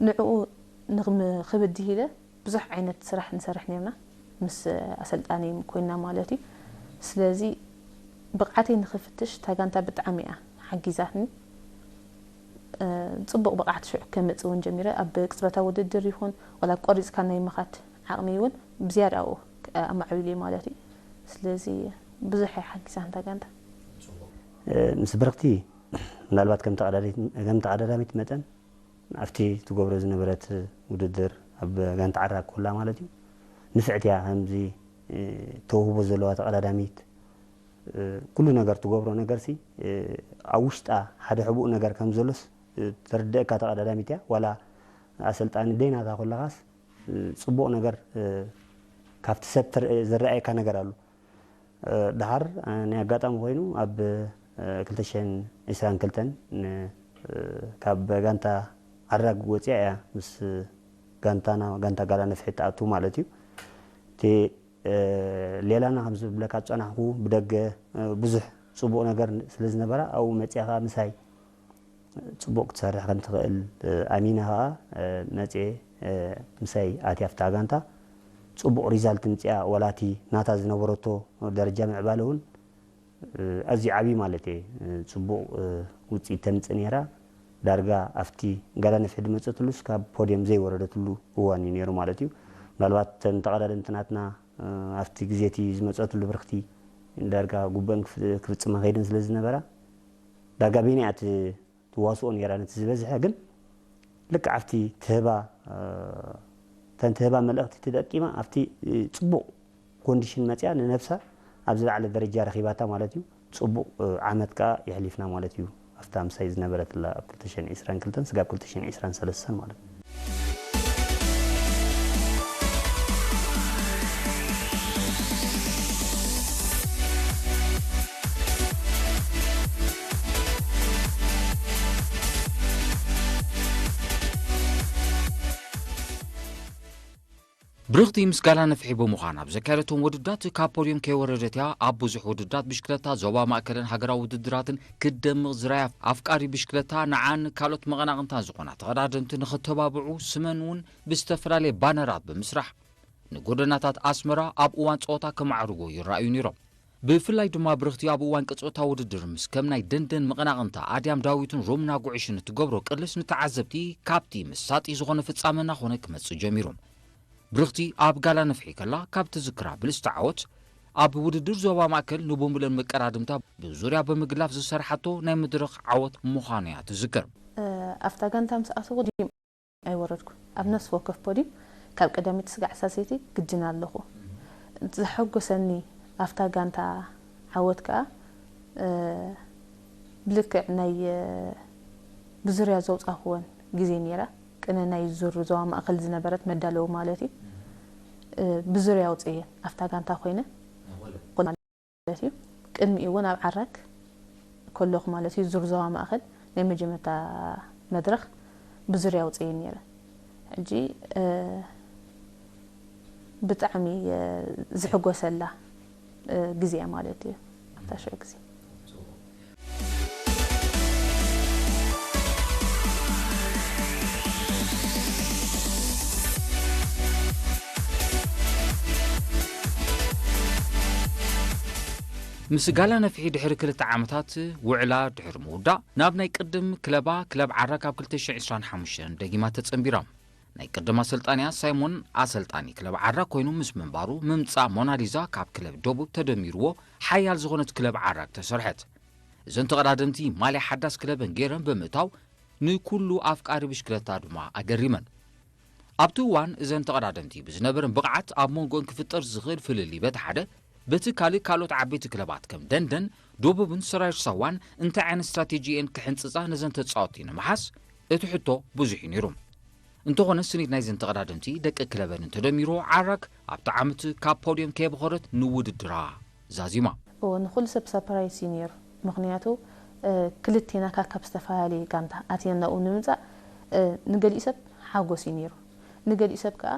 ንዕኡ ንክብድህ ኢለ ብዙሕ ዓይነት ስራሕ ንሰርሕ ነርና ምስ ኣሰልጣኒ ኮይና ማለት እዩ። ስለዚ ብቕዓተይ ንክፍትሽ እታ ጋንታ ብጣዕሚ እያ ሓጊዛትኒ። ፅቡቕ ብቕዓት ሽዑ ከምፅእ እውን ጀሚረ። ኣብ ቅፅበታዊ ውድድር ይኹን ዋላ ቆሪፅካ ናይ ምኻድ ዓቕሚ እውን ብዝያዳ ኣብኡ ኣማዕቢሉ ማለት እዩ። ስለዚ ብዙሕ እያ ሓጊዛትኒ እታ ጋንታ። ምስ ብርኽቲ ምናልባት ከም ተቐዳዳሚት መጠን ኣብቲ ትገብሮ ዝነበረት ውድድር ኣብ ጋንታ ዓራግ ኩላ ማለት እዩ ንፍዕቲ እያ። ከምዚ ተውህቦ ዘለዋ ተቐዳዳሚት ኩሉ ነገር ትገብሮ ነገር ሲ ኣብ ውሽጣ ሓደ ሕቡእ ነገር ከም ዘሎስ ተርድእካ ተቐዳዳሚት እያ። ዋላ ኣሰልጣኒ ደይናታ ኩላኻስ ፅቡቕ ነገር ካብቲ ሰብ ዝረኣየካ ነገር ኣሎ። ድሓር ናይ ኣጋጣሚ ኮይኑ ኣብ ክልተ ሽሕን ዕስራን ክልተን ካብ ጋንታ ዓራግ ወፂኣ እያ ምስ ጋንታና ጋንታ ጋላ ነፍሒ ትኣቱ ማለት እዩ። እቲ እ፣ ሌላና ከም ዝብለካ ዝጸናሕኩ ብደገ፣ እ፣ ብዙሕ ጽቡቕ ነገር ስለ ዝነበራ ኣብኡ መጺኣ ከኣ ምሳይ ጽቡቕ ክትሰርሕ ከም ትኽእል፣ እ፣ ኣሚና ከኣ፣ እ፣ መጽኤ፣ እ፣ ምሳይ ኣትያ ኣብታ ጋንታ ጽቡቕ ሪዛልት ምጽኣ፣ ዋላ እቲ ናታ ዝነበረቶ ደረጃ ምዕባለ እውን፣ እ፣ ኣዝዩ ዓብዪ ማለት እየ። እ፣ ጽቡቕ፣ እ፣ ውጽኢት ተምጽእ ነይራ። ዳርጋ ኣብቲ ጋላ ነፍሒ ዝመጸትሉ እስካብ ፖድየም ዘይወረደትሉ እዋን እዩ ነይሩ ማለት እዩ። ምናልባት እተን ተቐዳደምቲ ናትና፣ እ፣ ኣብቲ ግዜ እቲ ዝመጸትሉ ብርክቲ ዳርጋ ጉበን ክፍ-፣ ክፍጽማ ከይደን ስለ ዝነበራ፣ ዳርጋ በይነይ እያ ት-፣ ትዋስኦ ነይራ ነቲ ዝበዝሐ። ግን ልክዕ ኣብቲ ትህባ፣ እ፣ እተን ትህባ መልእኽቲ ተጠቂማ ኣብቲ፣ እ፣ ጽቡቕ ኮንዲሽን መጽያ ንነብሳ ኣብ ዝለዓለ ደረጃ ረኺባታ ማለት እዩ። ጽቡቕ፣ እ፣ ዓመት ከኣ የሕሊፍና ማለት እዩ። ኣብታ ምሳይ ዝነበረትላ ኣብ ክልተ ሽሕን ዕስራን ክልተን ስጋብ ክልተ ሽሕን ዕስራን ሰለስተን ማለት እዩ። ብርኽቲ ምስ ጋላ ነፍሒ ብምዃን ኣብ ዘካየደቶም ውድድራት ካብ ፖድዮም ከይወረደት እያ። ኣብ ብዙሕ ውድድራት ብሽክለታ ዞባ ማእከልን ሃገራዊ ውድድራትን ክትደምቕ ዝረኣያ ኣፍቃሪ ብሽክለታ ንዓን ካልኦት መቐናቕንታ ዝኾና ተቐዳደምቲ ንኽተባብዑ ስመን እውን ብዝተፈላለየ ባነራት ብምስራሕ ንጎደናታት ኣስመራ ኣብ እዋን ጸወታ ከማዕርጎ ይረኣዩ ነይሮም። ብፍላይ ድማ ብርኽቲ ኣብ እዋን ቅጽበታዊ ውድድር ምስ ከም ናይ ደንደን መቐናቕንታ ኣድያም ዳዊትን ሮምና ጉዕሽን እትገብሮ ቅልስ ንተዓዘብቲ ካብቲ መሳጢ ዝኾነ ፍጻመ እናኾነ ክመጽእ ጀሚሩ። ብርኽቲ ኣብ ጋላ ነፍሒ ከላ ካብ ትዝክራ ብልጽቲ ዓወት ኣብ ውድድር ዞባ ማእከል ንቡምብለን መቀዳድምታ ብዙርያ ብምግላፍ ዝሰርሓቶ ናይ መድረኽ ዓወት ምዃኑ እያ ትዝክር። እ፣ ኣብታ ጋንታ ምስ ኣተኹ ድም ኣይወረድኩ። ኣብ ነፍሲ ወከፍ ፖዲም ካብ ቀዳመይቲ ስጋዕ ሳልሰይቲ ግድን ኣለኹ። ዘሐጎሰኒ ኣብታ ጋንታ ዓወት ከኣ፣ እ፣ ብልክዕ ናይ፣ እ፣ ብዙርያ ዘውጻእኩወን ግዜ ነይራ። ቅነ ናይ ዙር ዞባ ማእከል ዝነበረት መዳለዊ ማለት እዩ። እ፣ ብዙርያ ኣውጽእየን ኣብታ ጋንታ ኮይነ ማለት እዩ። ቅድሚኡ እውን ኣብ ዓራግ ከለኹ ማለት እዩ፣ ዙር ዞባ ማእከል ናይ መጀመርታ መድረኽ ብዙርያ ኣውጽእየን ነይረ። ሕጂ፣ እ፣ ብጣዕሚ፣ እ፣ ዝሕጎሰላ፣ እ፣ ግዜ እያ ማለት እዩ ኣብታ ሽዑ ግዜ። ምስ ጋላ ነፍሒ ድሕሪ ክልተ ዓመታት ውዕላ ድሕሪ ምውዳእ፣ ናብ ናይ ቅድም ክለባ፣ ክለብ ዓራግ ኣብ ክልተ ሽሕን ዕስራን ሓሙሽተን ደጊማ ተጸንቢራ። ናይ ቅድም ኣሰልጣኒኣ ሳይሞን ኣሰልጣኒ ክለብ ዓራግ ኮይኑ ምስ ምንባሩ፣ ምምጻእ ሞናሊዛ ካብ ክለብ ደቡብ ተደሚርዎ ሓያል ዝኾነት ክለብ ዓራግ ተሰርሐት። እዘን ተቐዳደምቲ ማልያ ሓዳስ ክለበን ገይረን ብምእታው፣ ንኩሉ ኣፍቃሪ ብሽክለታ ድማ ኣገሪመን። ኣብቲ እዋን እዘን ተቐዳደምቲ ብዝነበረን ብቕዓት ኣብ መንጎን ክፍጠር ዝኽእል ፍልልይ በቲ ሓደ፣ በቲ ካልእ ካልኦት ዓበይቲ ክለባት ከም ደንደን፣ ደቡብን ሰራዊት ሳዋን እንታይ ዓይነት ስትራቴጂ እየን ክሕንጽጻ ነዘን ተጻወትቲ ንምሓዝ እቲ ሕቶ ብዙሕ እዩ ነይሩ። እንተኾነ ስኒት ናይዘን ተቐዳደምቲ ደቂ ክለበን እንተደሚርዎ ዓራግ ኣብቲ ዓመት ካብ ፖድየም ከየብኸረት ንውድድራ ዛዚማ። እዎ፣ ንኹሉ ሰብ ሰፕራይዝ እዩ ነይሩ። ምኽንያቱ፣ እ፣ ክልቴና ካካብ ዝተፈላለየ ጋንታ ኣትየና ኣብኡ ንምምጻእ፣ እ፣ ንገሊኡ ሰብ ሓጎስ እዩ ነይሩ። ንገሊኡ ሰብ ከኣ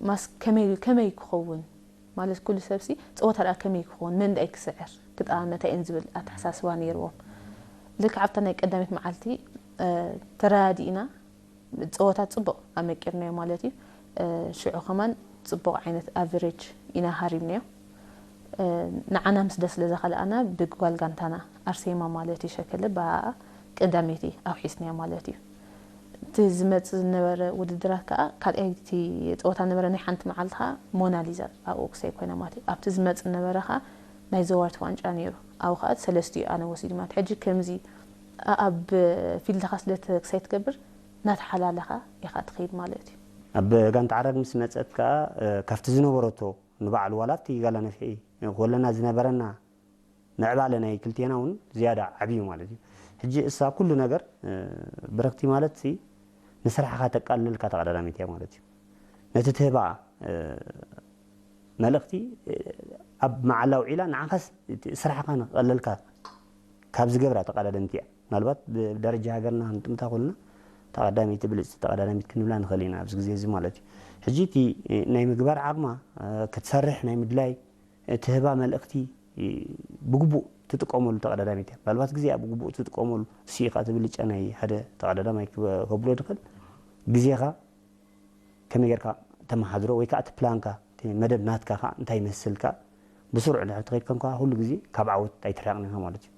ማስ-፣ ከመይ፣ ከመይ ክኸውን? ማለት ኩሉ ሰብሲ ጸወታ ደኣ ከመይ ክኸውን? መን ደኣ ክስዕር? ክጠቓመታ እየን ዝብል ኣተሓሳስባ ነይርዎም። ልክዕ ኣብታ ናይ ቀዳመይቲ መዓልቲ፣ እ፣ ተረዳዲእና ጸወታ ጽቡቕ ኣመቂርናዮ ማለት እዩ። እ፣ ሽዑ ከማን ጽቡቕ ዓይነት ኣቨሬጅ ኢና ሃሪምናዮ። እ፣ ንዓና ምስ ደስለ ዘኸልኣና ብጓል ጋንታና ኣርሴማ ማለት እዩ ሸከለ ብኣኣ ቀዳመይቲ ኣውሒስናዮ ማለት እዩ። እቲ ዝመጽእ ዝነበረ ውድድራት ከኣ ካልኣይቲ ጸወታ ነበረ ናይ ሓንቲ መዓልቲ ከኣ ሞናሊዛ ኣብኡ ክሳይ ኮይና ማለት እዩ። ኣብቲ ዝመጽእ ነበረ ከኣ ናይ ዘዋርት ዋንጫ ነይሩ። ኣብኡ ከኣ ሰለስቲኡ ኣነ ወሲዲ ማለት ሕጂ ከምዚ ኣብ ፊልድኻ ስለ ት-፣ ክሳይ ትገብር እናተሓላለኻ ኢኻ ትኸይድ ማለት እዩ። ኣብ ጋንታ ዓራግ ምስ መጸት ከኣ፣ እ፣ ካብቲ ዝነበረቶ ንባዕሉ ዋላ ኣብቲ ጋላ ነፍሒ ኮለና ዝነበረና ምዕባለ ናይ ክልቴና እውን ዝያዳ ዓብዩ ማለት እዩ። ሕጂ እሳ ኩሉ ነገር፣ እ፣ ብርኽቲ ማለት ሲ ንስራሕኻ ተቃልለልካ ተቐዳዳሚት እያ ማለት እዩ። ነቲ ትህባ፣ እ፣ መልእኽቲ፣ እ፣ ኣብ መዓላ ውዒላ ንዓኻስ እቲ ስራሕኻ ንክቐለልካ ካብ ዝገብራ ተቐዳደምቲ እያ። ምናልባት ብደረጃ ሃገርና ክንጥምታ ኮልና ተቐዳሚት ብልጽቲ ተቐዳዳሚት ክንብላ ንኽእል ኢና ኣብዚ ግዜ እዚ ማለት እዩ። ሕጂ እቲ ናይ ምግባር ዓቕማ ክትሰርሕ ናይ ምድላይ ትህባ መልእኽቲ ብግቡእ ትጥቀመሉ ተቐዳዳሚት እያ። ምናልባት ግዜኣ ብግቡእ ትጥቀመሉ እሱ እዩ ከዓ እቲ ብልጫ ናይ ሓደ ተቐዳዳማይ ከብሎ ድኽእል ግዜኻ ከመይ ጌርካ ተመሓድሮ ወይ ከዓ እቲ ፕላንካ እቲ መደብ ናትካ ከዓ እንታይ ይመስል ከዓ ብስሩዕ ድሕር ትኸይድ ከንካ ኩሉ ግዜ ካብ ዓወት ኣይትርሕቕን ኢኻ ማለት እዩ።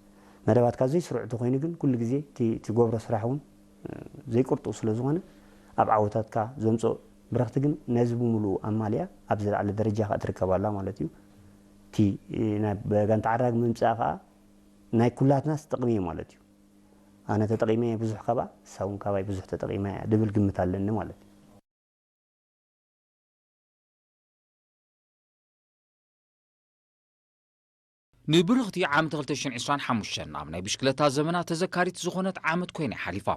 መደባትካ ዘይስሩዕ እንተኮይኑ ግን ኩሉ ግዜ እቲ ትገብሮ ስራሕ እውን ዘይቅርጡ ስለ ዝኾነ ኣብ ዓወታትካ ዘምፅኦ ብረኽቲ ግን ነዚ ብምሉኡ ኣማሊኣ ኣብ ዝለዓለ ደረጃ ከዓ ትርከብ ኣላ ማለት እዩ። እቲ ናብ ጋንታ ዓራግ ምምፃእ ከዓ ናይ ኩላትናስ ጥቕሚ እዩ ማለት እዩ። ኣነ ተጠቒመ ብዙሕ ካብኣ ንሳ እውን ካባይ ብዙሕ ተጠቒማ እያ ድብል ግምት ኣለኒ ማለት እዩ። ንብርኽቲ ዓመት ክልተ ሽሕን ዕስራን ሓሙሽተን ኣብ ናይ ብሽክለታ ዘመና ተዘካሪት ዝኾነት ዓመት ኮይና ሓሊፋ።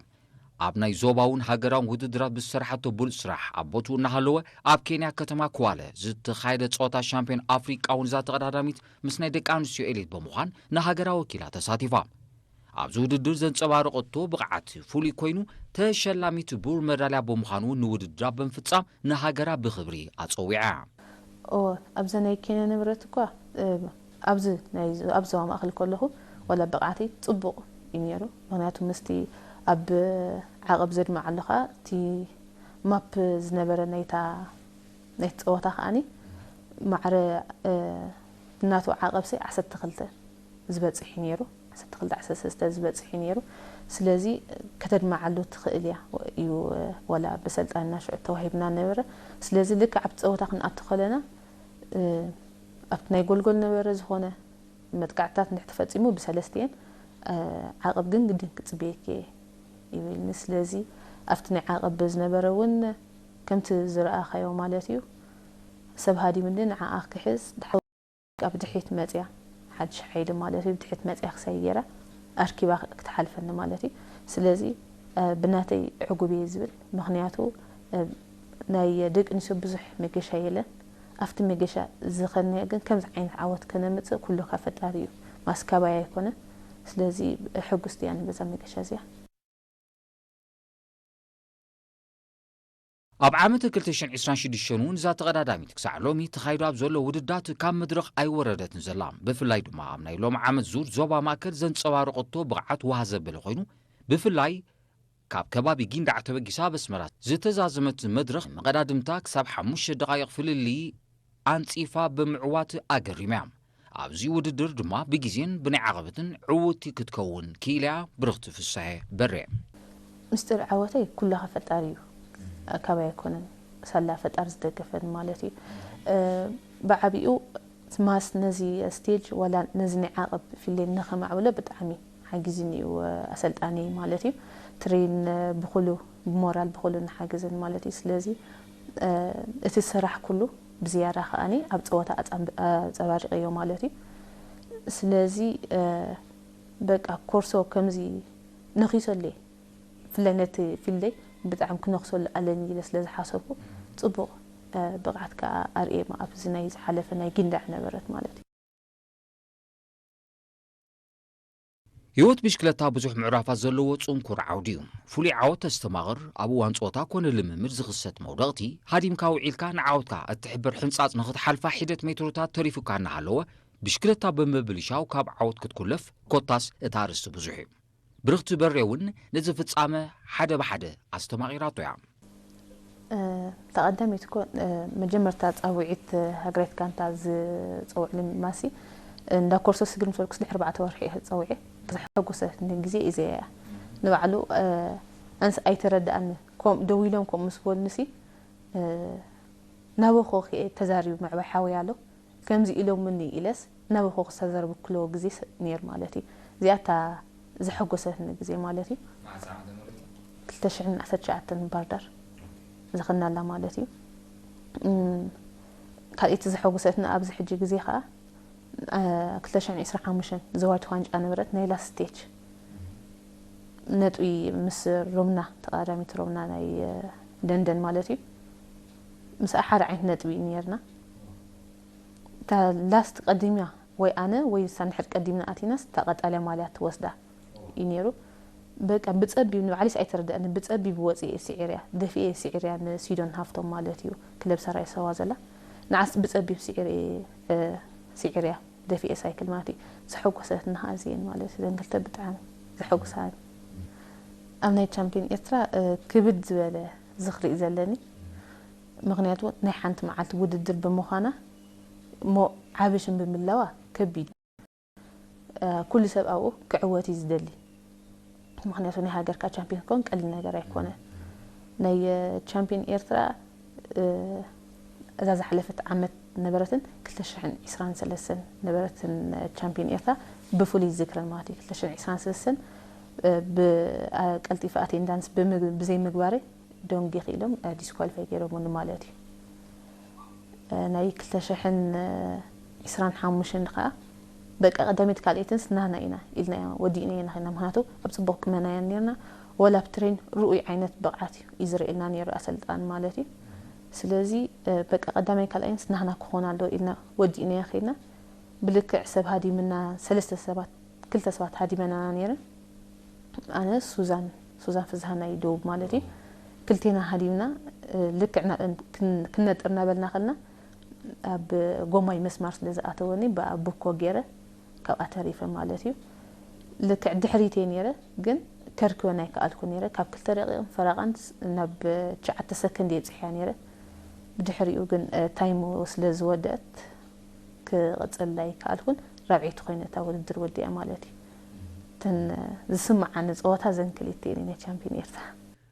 ኣብ ናይ ዞባውን ሃገራውን ውድድራት ብዝሰርሓቶ ብሉፅ ስራሕ ኣብ ቦትኡ እናሃለወ ኣብ ኬንያ ከተማ ክዋለ ዝተኻየደ ፀወታ ሻምፒዮን ኣፍሪቃ እውን እዛ ተቐዳዳሚት ምስ ናይ ደቂ ኣንስትዮ ኤሊት ብምዃን ንሃገራ ወኪላ ተሳቲፋ። ኣብዚ ውድድር ዘንጸባረቐቶ ብቕዓት ፍሉይ ኮይኑ ተሸላሚት ብሩር መዳልያ ብምዃኑ ንውድድራ ብምፍጻም ንሃገራ ብኽብሪ ኣጸዊዓ። እወ፣ ኣብዛ ናይ ኬንያ ነበረት እኳ ኣብዚ ናይ ኣብ ዞባ ማእከል ከለኹ ዋላ ብቕዓተይ ጽቡቕ እዩ ነይሩ። ምኽንያቱ ምስቲ ኣብ ዓቐብ ዘድምዓሉ ኸኣ እቲ ማፕ ዝነበረ ናይታ ናይቲ ጸወታ ከኣኒ ማዕረ ናቱ ዓቐብ ሰይ ዓሰርተ ክልተ ዝበጽሕ እዩ ነይሩ። ዓሰርተ ክልተ ዓሰርተ ሰለስተ ዝበጽሕ እዩ ነይሩ። ስለዚ ከተድምዓሉ ትኽእል እያ እዩ ዋላ ብሰልጣንና ሽዑ ተዋሂብና ነበረ። ስለዚ ልክዕ ኣብቲ ጸወታ ክንኣቱ ከለና ኣብቲ ናይ ጎልጎል ነበረ ዝኾነ መጥቃዕትታት እንድሕር ተፈጺሙ ብሰለስቲኤን ዓቐብ ግን ግድን ክጽበየኪ እየ ይብልኒ። ስለዚ ኣብቲ ናይ ዓቐብ ዝነበረ እውን ከምቲ ዝረኣኻዮ ማለት እዩ ሰብ ሃዲምኒ ንዓኣ ክሕዝ ድሓር ብድሕሪት መጽያ ሓድሽ ሓይሊ ማለት እዩ ብድሕሪት መጽያ ክሳይ ገይራ ኣርኪባ ክትሓልፈኒ ማለት እዩ። ስለዚ ብናተይ ዕጉብ እየ ዝብል ምኽንያቱ ናይ ደቂ ኣንስትዮ ብዙሕ መገሻ የለን ኣብቲ መገሻ ዝኸድናዮ ግን ከምዚ ዓይነት ዓወት ከነምፅእ ኩሉ ካብ ፈጣሪ እዩ ማስ ካባይ ኣይኮነ ስለዚ ሕጉስቲ እያ በዛ መገሻ እዚኣ። ኣብ ዓመት ክልተ ሽሕን ዕስራን ሽዱሽተን እውን እዛ ተቐዳዳሚት ክሳዕ ሎሚ ተኻይዱ ኣብ ዘሎ ውድዳት ካብ መድረኽ ኣይወረደትን ዘላ። ብፍላይ ድማ ኣብ ናይ ሎም ዓመት ዙር ዞባ ማእከል ዘንጸባረቐቶ ብቕዓት ዋህ ዘበለ ኮይኑ ብፍላይ ካብ ከባቢ ጊንዳዕ ተበጊሳ ኣብ ኣስመራ ዝተዛዘመት መድረኽ መቐዳድምታ ክሳብ ሓሙሽተ ደቓይቕ ፍልልይ ኣንጺፋ ብምዕዋት ኣገሪማ እያ። ኣብዚ ውድድር ድማ ብግዜን ብናይ ዓቐበትን ዕውቲ ክትከውን ክኢላ እያ ብርኽቲ ፍሳሄ በሬ። ምስጢር ዓወተይ ኩላኻ ፈጣሪ እዩ። ካባይ ኣይኮነን ሳላ ፈጣሪ ዝደገፈኒ ማለት እዩ። ብዓቢኡ ማስ ነዚ ስቴጅ ዋላ ነዚ ናይ ዓቐብ ፊልደይ ንኸማዕብሎ ብጣዕሚ ሓጊዝኒ እዩ ኣሰልጣኒ ማለት እዩ። ትሬን ብኹሉ ብሞራል ብኹሉ ንሓግዝን ማለት እዩ። ስለዚ እቲ ስራሕ ኩሉ ብዝያዳ ከኣኒ ኣብ ፀወታ ኣፀባሪቀዮ ማለት እዩ። ስለዚ በቃ ኮርሶ ከምዚ ነኺሰለይ ብፍላይ ነቲ ፊልደይ ብጣዕሚ ክነኽሰሉ ኣለኒ ኢለ ስለ ዝሓሰብኩ ፅቡቕ ብቕዓት ከዓ ኣርእየ ኣብዚ ናይ ዝሓለፈ ናይ ጊንዳዕ ነበረት ማለት እዩ። ህይወት ብሽክለታ ብዙሕ ምዕራፋት ዘለዎ ጽንኩር ዓውዲ እዩ። ፍሉይ ዓወት ተስተማቕር፣ ኣብ እዋን ጸወታ ኮነ ልምምድ ዝኽሰት መውደቕቲ፣ ሃዲምካ ውዒልካ ንዓወትካ እትሕብር ሕንጻጽ ንኽትሓልፋ ሒደት ሜትሮታት ተሪፉካ እናሃለወ፣ ብሽክለታ ብምብልሻው ካብ ዓወት ክትኩለፍ፣ ኮታስ እቲ ኣርእስቲ ብዙሕ እዩ። ብርኽቲ በሬ እውን ነዚ ፍጻመ ሓደ ብሓደ ኣስተማቒራቶ እያ። ተቐዳሚት እኮ መጀመርታ ፃውዒት ሃገራዊት ጋንታ ዝፀውዕሉ ማሲ እንዳ ኮርሶ ስግር ምስ በልኩስ ድሕሪ ኣርባዕተ ወርሒ እየ ፀዊዐ። ዘሐጎሰትኒ ግዜ እዚኣ እያ። ንባዕሉ ኣንስ ኣይተረድኣኒ ከም ደው ኢሎም ከምኡ ምስ በሉኒ ሲ ናበኹ ክየ ተዛሪቡ ምዕባይ ሓወይ ኣሎ ከምዚ ኢሎምኒ ኢለስ ናበኹ ክሳዘርብ ክለዎ ግዜ ነይር ማለት እዩ። እዚኣ እታ ዘሐጎሰትኒ ግዜ ማለት እዩ። ክልተ ሽሕን ዓሰርተ ትሽዓተን ባህርዳር ዝኸድናላ ማለት እዩ። ካልኣይቲ ዘሐጎሰትኒ ኣብዚ ሕጂ ግዜ ከዓ ክልተ ሽሕን ዕስራን ሓሙሽተን ዘዋይት ዋንጫ ነበረት ናይ ላስት ስቴጅ ነጥቢ ምስ ሮምና ተቐዳዳሚት ሮምና ናይ ደንደን ማለት እዩ ምስኣ ሓደ ዓይነት ነጥቢ እዩ ነርና። እታ ላስት ቀዲምና ወይ ኣነ ወይ ንሳ እንድሕር ቀዲምና ኣቲናስ እታ ቀጣልያ ማልያ ትወስዳ እዩ ነይሩ። በቃ ብጸቢብ ንባዕሊስ ኣይተረድኣንን። ብጸቢብ ወጺኤ ስዒረያ፣ ደፊኤ ስዒረያ ንሲዶን ሃፍቶም ማለት እዩ፣ ክለብ ሰራየ ሰዋ ዘላ። ንዓስ ብጸቢብ ስዒረ፣ እ፣ ስዒረያ፣ ደፊኤ ሳይክል ማለት እዩ። ዘሐጎሰትና እዚኤን ማለት እዩ፣ ዘን ክልተ ብጣዕሚ ዘሐጉሳኒ። ኣብ ናይ ቻምፒዮን ኤርትራ፣ እ፣ ክብድ ዝበለ ዝኽሪ እዩ ዘለኒ። ምኽንያቱ ናይ ሓንቲ መዓልቲ ውድድር ብምዃና፣ እሞ ዓቢ ሽም ብምህላዋ ከቢድ። እ፣ ኩሉ ሰብ ኣብኡ ክዕወት እዩ ዝደሊ። ምኽንያቱ ናይ ሃገርካ ቻምፒዮን ክኸውን ቀሊል ነገር ኣይኮነ። ናይ፣ እ፣ ቻምፒዮን ኤርትራ፣ እ፣ እዛ ዝሓለፈት ዓመት ነበረትን ክልተ ሽሕን ዕስራን ሰለስተን ነበረትን፣ እ፣ ቻምፒዮን ኤርትራ ብፍሉይ ዝክረን ማለት እዩ። ክልተ ሽሕን ዕስራን ሰለስተን፣ እ፣ ብ-፣ አ-፣ ቀልጢፈ ኣቴንዳንስ ብምግ-፣ ብዘይምግባረይ ዶንጌ ክኢሎም፣ እ፣ ዲስኳሊፋይ ገይሮምኒ ማለት እዩ። እ፣ ናይ ክልተ ሽሕን ዕስራን ሓሙሽተን ከኣ በቃ ቀዳመይቲ ካልኣይትን ስናህና ኢና ኢልና ወዲእና ኢና ኸይና። ምኽንያቱ ኣብ ጽቡቕ ቁመና ኢና ኔርና። ወላ ኣብ ትሬን ርኡይ ዓይነት ብቕዓት እዩ፣ እዩ ዝርእየልና ነይሩ ኣሰልጣኒ ማለት እዩ። ስለዚ፣ እ፣ በቃ ቀዳማይ ካልኣይን ስናህና ክኾን ኣለዎ ኢልና ወዲእና ኢና ኸይና። ብልክዕ ሰብ ሃዲምና፣ ሰለስተ ሰባት፣ ክልተ ሰባት ሃዲመና ነይረን። ኣነ ሱዛን፣ ሱዛን ፍዝሃ ናይ ደቡብ ማለት እዩ። ክልቴና ሃዲምና፣ እ፣ ልክዕ ናብ ክን-፣ ክነጥር እናበልና ከለና ኣብ ጎማይ መስማር ስለ ዝኣተወኒ ብኣ-፣ ብኮ ገይረ ካብኣ ተሪፈ ማለት እዩ። ልክዕ ድሕሪተይ ነይረ፣ ግን ከርክበን ኣይከኣልኩ ነይረ። ካብ ክልተ ደቂቕን ፈረቓን ስ-፣ ናብ ትሽዓተ ሰከንድ እየ ጽሕያ ነይረ። ብድሕሪኡ ግን፣ እ፣ ታይሙ ስለ ዝወደአት ክቕጽል ኣይከኣልኩን። ራብዐይቲ ኮይነ እታ ውድድር ወዲኣ ማለት እዩ። እተን ዝስምዓኒ ጸወታ ዘን ክልተ እየን ናይ ቻምፒዮን ኤርትራ።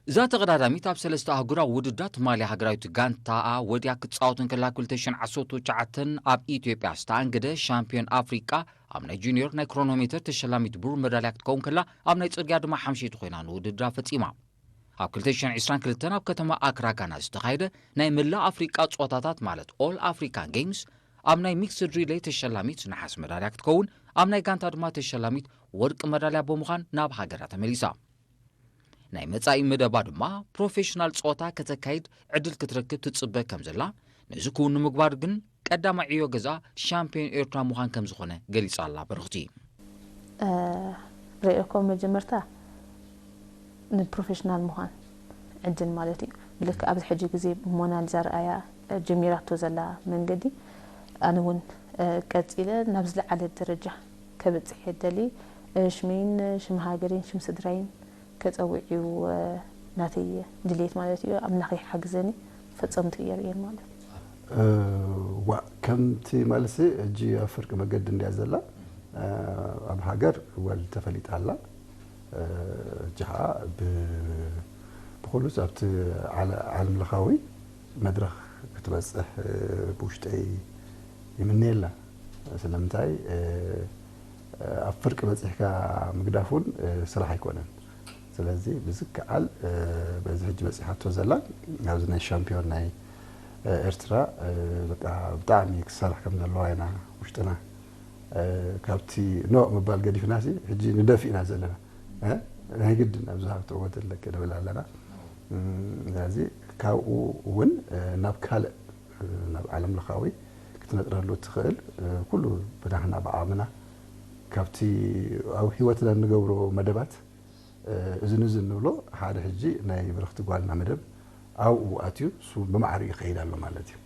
እዛ ተቐዳዳሚት ኣብ ሰለስተ ኣህጉራዊ ውድድራት ማልያ ሃገራዊት ጋንታኣ ወዲያ ክትጻወት እንከላ፣ ክልተ ሽሕን ዓሰርተ ትሽዓተን ኣብ ኢትዮጵያ ዝተኣንገደ ሻምፒዮን ኣፍሪቃ ኣብ ናይ ጁኒዮር ናይ ክሮኖሜተር ተሸላሚት ብሩር መዳልያ ክትከውን ከላ፣ ኣብ ናይ ጽርግያ ድማ ሓምሸይቲ ኮይና ንውድድራ ፈጺማ። ኣብ ክልተ ሽሕን ዕስራን ክልተን ኣብ ከተማ ኣክራ ጋና ዝተኻየደ ናይ መላእ ኣፍሪቃ ጸወታታት ማለት ኦል ኣፍሪካን ጌምስ ኣብ ናይ ሚክስድ ሪሌይ ተሸላሚት ነሓስ መዳልያ ክትከውን፣ ኣብ ናይ ጋንታ ድማ ተሸላሚት ወርቂ መዳልያ ብምዃን ናብ ሃገራ ተመሊሳ። ናይ መጻኢ መደባ ድማ ፕሮፌሽናል ጸወታ ከተካይድ ዕድል ክትረክብ ትጽበ ከም ዘላ፣ ነዚ ክውን ንምግባር ግን ቀዳማይ ዕዮ ገዛ ሻምፒዮን ኤርትራ ምዃን ከም ዝኾነ ገሊጻ ኣላ በረኽቲ። እ፣ ርእየኮ መጀመርታ ንፕሮፌሽናል ምዃን ዕድል ማለት እዩ። ብልክዕ ኣብዚ ሕጂ ግዜ ሞናሊዛ ርኣያ፣ እ፣ ጀሚራቶ ዘላ መንገዲ ኣነ እውን፣ እ፣ ቀጺለ ናብ ዝለዓለ ደረጃ ከብጽሕ እየ ደሊ። እ፣ ሽመይን ሽም ሃገረይን ሽም ስድራይን ከጸውዕ እዩ፣ እ፣ ናተይ ድሌት ማለት እዩ። ኣምላኽ ይሓግዘኒ፣ ፈጸምቲ እየ ርእየን ማለት እዩ። እ፣ ዋእ፣ ከምቲ መልሲ ሕጂ ኣብ ፍርቂ መገዲ እንድያ ዘላ። እ፣ ኣብ ሃገር ወል ተፈሊጣ ኣላ። እ፣ ሕጂ ኸዓ ብ-፣ ብኹሉስ ኣብቲ ዓለ-፣ ዓለም ለኻዊ መድረኽ ክትበጽሕ፣ እ፣ ብውሽጠይ ይምነየላ። ስለምንታይ፣ እ፣ ኣብ ፍርቂ በጺሕካ ምግዳፍ እውን፣ እ፣ ስራሕ ኣይኮነን። ስለዚ ብዝከኣል፣ እ፣ በዚ ሕጂ በጺሓቶ ዘላ ኣብዚ ናይ ሻምፒዮን ናይ፣ እ፣ ኤርትራ፣ እ፣ በቃ ብጣዕሚ ክሰርሕ ከም ዘለዋ ኢና ውሽጥና፣ እ፣ ካብቲ ኖእ ምባል ገዲፍናሲ ሕጂ ንደፊ ኢና ዘለና። እ፣ ናይ ግድን ኣብዚ ሃብቲ ዕወት ኣለኪ ንብል ኣለና። እም፣ ስለዚ ካብኡ እውን፣ እ፣ ናብ ካልእ፣ እ፣ ናብ ዓለም ለኻዊ ክትነጥረሉ እትኽእል፣ እ፣ ኩሉ ብናህና ብዓቕምና ካብቲ ኣብ ህይወትና እንገብሮ መደባት፣ እ፣ እዝን እዝን ንብሎ ሓደ ሕጂ ናይ ብርኽቲ ጓልና መደብ ኣብኡ ኣትዩ እሱ ብማዕሪኡ ይኸይድ ኣሎ ማለት እዩ።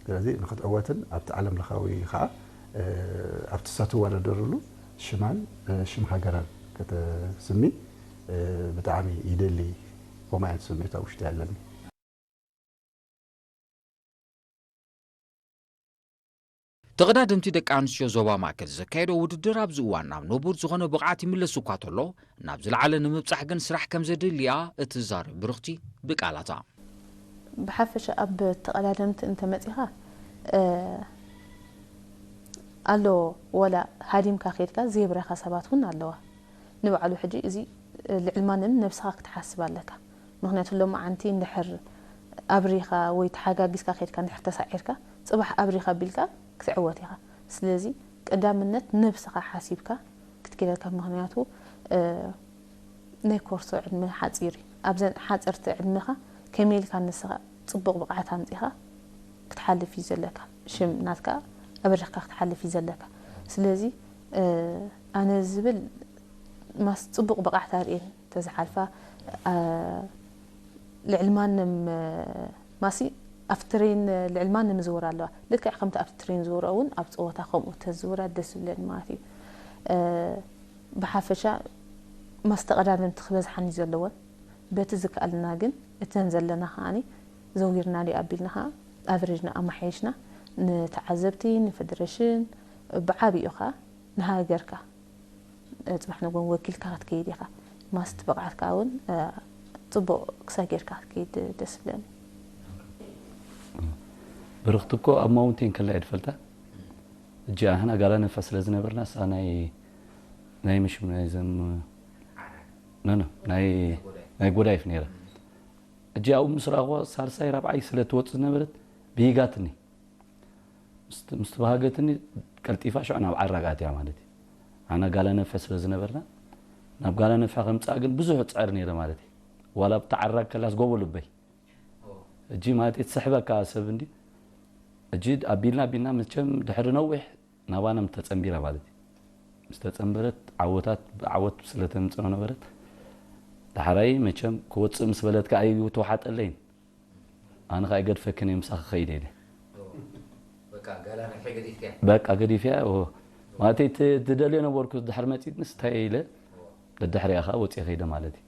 ስለዚ ንክትዕወትን ኣብቲ ዓለም ለኻዊ ከዓ፣ እ፣ ኣብቲ እሳ ትወዳደርሉ ሽማን፣ እ፣ ሽም ሃገራን ከተስሚ፣ እ፣ ብጣዕሚ ይደሊ። ከምኡ ዓይነት ስምዒት ኣብ ውሽጢ ኣለኒ። ተቐዳደምቲ ደቂ ኣንስትዮ ዞባ ማእከል ዘካየዶ ውድድር ኣብዚ እዋን ናብ ንቡር ዝኾነ ብቕዓት ይምለስ እኳ ተሎ፣ ናብ ዝለዓለ ንምብጻሕ ግን ስራሕ ከም ዘድልያ እትዛረብ ብርኽቲ ብቃላታ። ብሓፈሻ ኣብ ተቐዳደምቲ እንተመጺኻ፣ እ፣ ኣሎ፣ ወላ ሃዲምካ ከይድካ ዘይብረኻ ሰባት እውን ኣለዋ። ንባዕሉ ሕጂ እዚ፣ እ፣ ልዕሊ ማንም ነብስኻ ክትሓስብ ኣለካ። ምኽንያቱ ሎማዓንቲ እንድሕር ኣብሪኻ ወይ ተሓጋጊዝካ ከይድካ እንድሕር ተሳዒርካ፣ ጽባሕ ኣብሪኻ ቢልካ ክትዕወት ኢኻ። ስለዚ ቀዳምነት ነብስኻ ሓሲብካ ክትከይድ ኣለካ። ምኽንያቱ፣ እ፣ ናይ ኮርሶ ዕድመ ሓጺር እዩ። ኣብዘን ሓጸርቲ ዕድመኻ ከመይ ኢልካ ንስኻ ጽቡቕ ብቕዓት ኣምጺኻ ክትሓልፍ እዩ ዘለካ። ሽም ናትካ ኣብሪኽካ ክትሓልፍ እዩ ዘለካ። ስለዚ፣ እ፣ ኣነ ዝብል ማስ ጽቡቕ ብቕዓት ኣርእየን ተዝሓልፋ ልዕሊ ማንም ማሲ ኣብቲ ትሬን ልዕሊ ማንም ዝውር ኣለዋ። ልክዕ ከምቲ ኣብቲ ትሬን ዝውሮ እውን ኣብ ፀወታ ከምኡ ተዝውራ ደስ ዝብለኒ ማለት እዩ። ብሓፈሻ ማስተቐዳደምቲ ክበዝሓኒ ዘለወን፣ በቲ ዝከኣልና ግን እተን ዘለና ከዓኒ ዘውይርና ድዩ ኣቢልና ከዓ ኣቨሬጅና ኣማሓየሽና ንተዓዘብቲ ንፌደሬሽን ብዓብኡ ከዓ ንሃገርካ ፅባሕ ንጎን ወኪልካ ክትከይድ ኢኻ። ማስቲ ብቕዓት ከዓ እውን ፅቡቕ ክሳብ ጌርካ ክትከይድ ደስ ብለኒ። ብርኽቲ እኮ ኣብ ማውንቴን ከላ እየ ዝፈልጣ። እጂ ኣህና ጋላ ነፋ ስለ ዝነበርና እሳ ናይ ናይ ምሽም ናይ ዘም ኖ ኖ ናይ ናይ ጎዳይፍ ነይራ። እጂ ኣብኡ ምስ ረኣኽዋ ሳልሳይ ራብዓይ ስለ ትወፅእ ዝነበረት ብሂጋትኒ ምስ ምስ ተባሃገትኒ ቀልጢፋ ሽዑ ናብ ዓራግ ኣትያ ማለት እዩ። ኣና ጋላ ነፋ ስለ ዝነበርና ናብ ጋላ ነፋ ከምፅኣ ግን ብዙሕ ፅዕር ነይረ ማለት እዩ። ዋላ ኣብቲ ዓራግ ከላስ ጎቦ ልበይ እጂ ማለት እዩ ትስሕበካ ሰብ እንዲ እጂ ኣቢልና ኣቢልና መቸም ድሕሪ ነዊሕ ናባና ተፀንቢራ ማለት እዩ። ምስ ተፀንበረት ዓወታት ብዓወት ስለ ተምፅኦ ነበረት። ዳሕራይ መቸም ክወፅእ ምስ በለትካ ኣይተወሓጠለይን። ኣነ ከዓ ይገድፈክን እየ ምሳኺ ክኸይድ ኢለ። በቃ ገዲፍያ ማለት ትደልዮ ነበርኩ ድሕሪ መፂትንስ እንታይ ኢለ ደድሕሪኣ ከዓ ወፂአ ከይደ ማለት እዩ።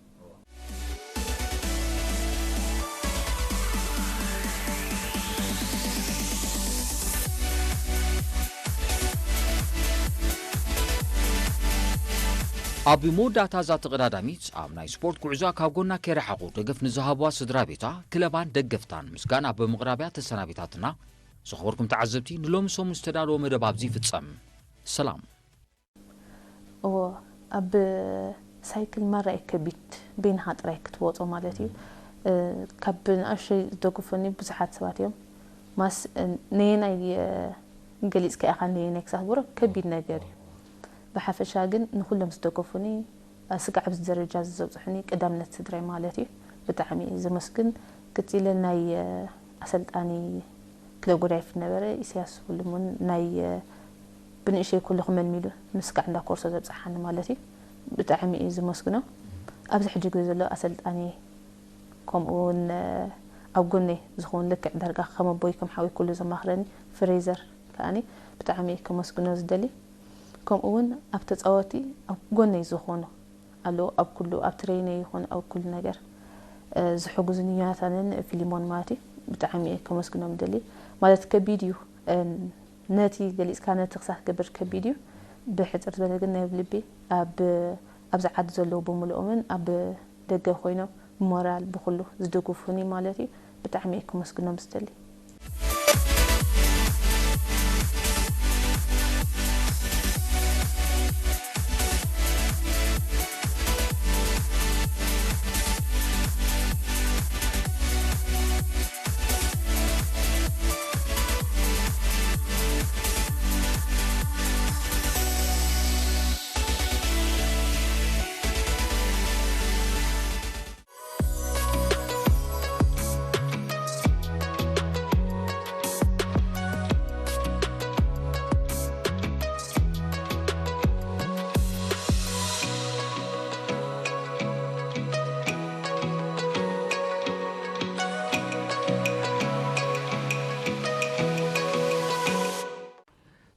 ኣብ መወዳእታ እዛ ተቐዳዳሚት ኣብ ናይ ስፖርት ጉዕዞኣ ካብ ጎና ከይረሓቑ ደገፍ ንዝሃብዋ ስድራ ቤታ፣ ክለባን ደገፍታን ምስጋና ብምቕራብያ ተሰናቢታትና። ዝኸበርኩም ተዓዘብቲ ንሎሚ ሰሙን ዝተዳለወ መደብ ኣብዚ ይፍጸም። ሰላም። እዎ ኣብ ሳይክል ማራይ ከቢድ በይንኻ ጥራይ ክትወጾ ማለት እዩ። ካብ ንኣሽተይ ዝደግፉኒ ብዙሓት ሰባት እዮም። ማስ ነየናይ ገሊጽካ ኢኻ ነየናይ ክሳብ ትብሎ ከቢድ ነገር እዩ። ብሓፈሻ ግን ንኹሎም ዝደገፉኒ ስጋዕ ኣብዚ ደረጃ እዚ ዘብፅሑኒ ቀዳምነት ስድራይ ማለት እዩ። ብጣዕሚ እየ ዘመስግን። ቅፂለ ናይ ኣሰልጣኒ ክለብ ጎዳይፍ ነበረ ኢሳያስ ስብሉም እውን ናይ ብንእሸይ ኩሉ ክመልሚሉ ንስጋዕ እንዳ ኮርሶ ዘብፅሓኒ ማለት እዩ። ብጣዕሚ እየ ዝመስግኖ። ኣብዚ ሕጂ ግዜ ዘሎ ኣሰልጣኒ ከምኡ እውን ኣብ ጎነይ ዝኸውን ልክዕ ዳርጋ ከም ኣቦይ ከም ሓወይ ኩሉ ዘማኽረኒ ፍሬዘር ከዓኒ ብጣዕሚ እየ ከመስግኖ ዝደሊ። ከምኡ እውን ኣብ ተፃወቲ ኣብ ጎነይ ዝኾኑ ኣለዉ ኣብ ኩሉ ኣብ ትሬነይ ይኹን ኣብ ኩሉ ነገር ዝሕጉዝኒ ዮናታንን ፊሊሞን ማለት እዩ። ብጣዕሚ እየ ከመስግኖም ደሊ ማለት ከቢድ እዩ። ነቲ ገሊፅካ ነቲ ክሳብ ክገብር ከቢድ እዩ። ብሕፅር ዝበለ ግን ናይ ልቢ ኣብ ኣብዚ ዓዲ ዘለዉ ብምልኦምን ኣብ ደገ ኮይኖም ብሞራል ብኩሉ ዝድግፉኒ ማለት እዩ። ብጣዕሚ እየ ከመስግኖም ዝደሊ።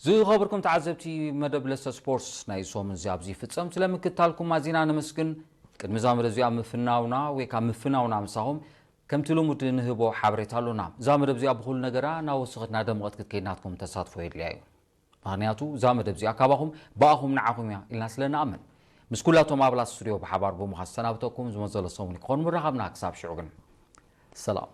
ዝኸበርኩም ተዓዘብቲ መደብ ለሰ ስፖርትስ ናይ ሰሙን እዚ ኣብዚ ይፍጸም። ስለምክትታልኩም ኣዚና ነመስግን። ቅድሚ እዛ መደብ እዚኣ ምፍናውና ወይ ካብ ምፍናውና ምሳኹም ከምቲ ልሙድ ንህቦ ሓበሬታ ኣሎና። እዛ መደብ እዚኣ ብኹሉ ነገራ እናወሰኸት እናደመቐት ክትከይድ ናትኩም ተሳትፎ የድልያ እዩ። ምኽንያቱ እዛ መደብ እዚኣ ካባኹም ብኣኹም ንዓኹም እያ ኢልና ስለ ንኣምን ምስ ኩላቶም ኣባላት ስቱድዮ ብሓባር ብምዃን ዝሰናብተኩም ዝመዘሎ ሰሙን ክኾን ምራኸብና። ክሳብ ሽዑ ግን ሰላም።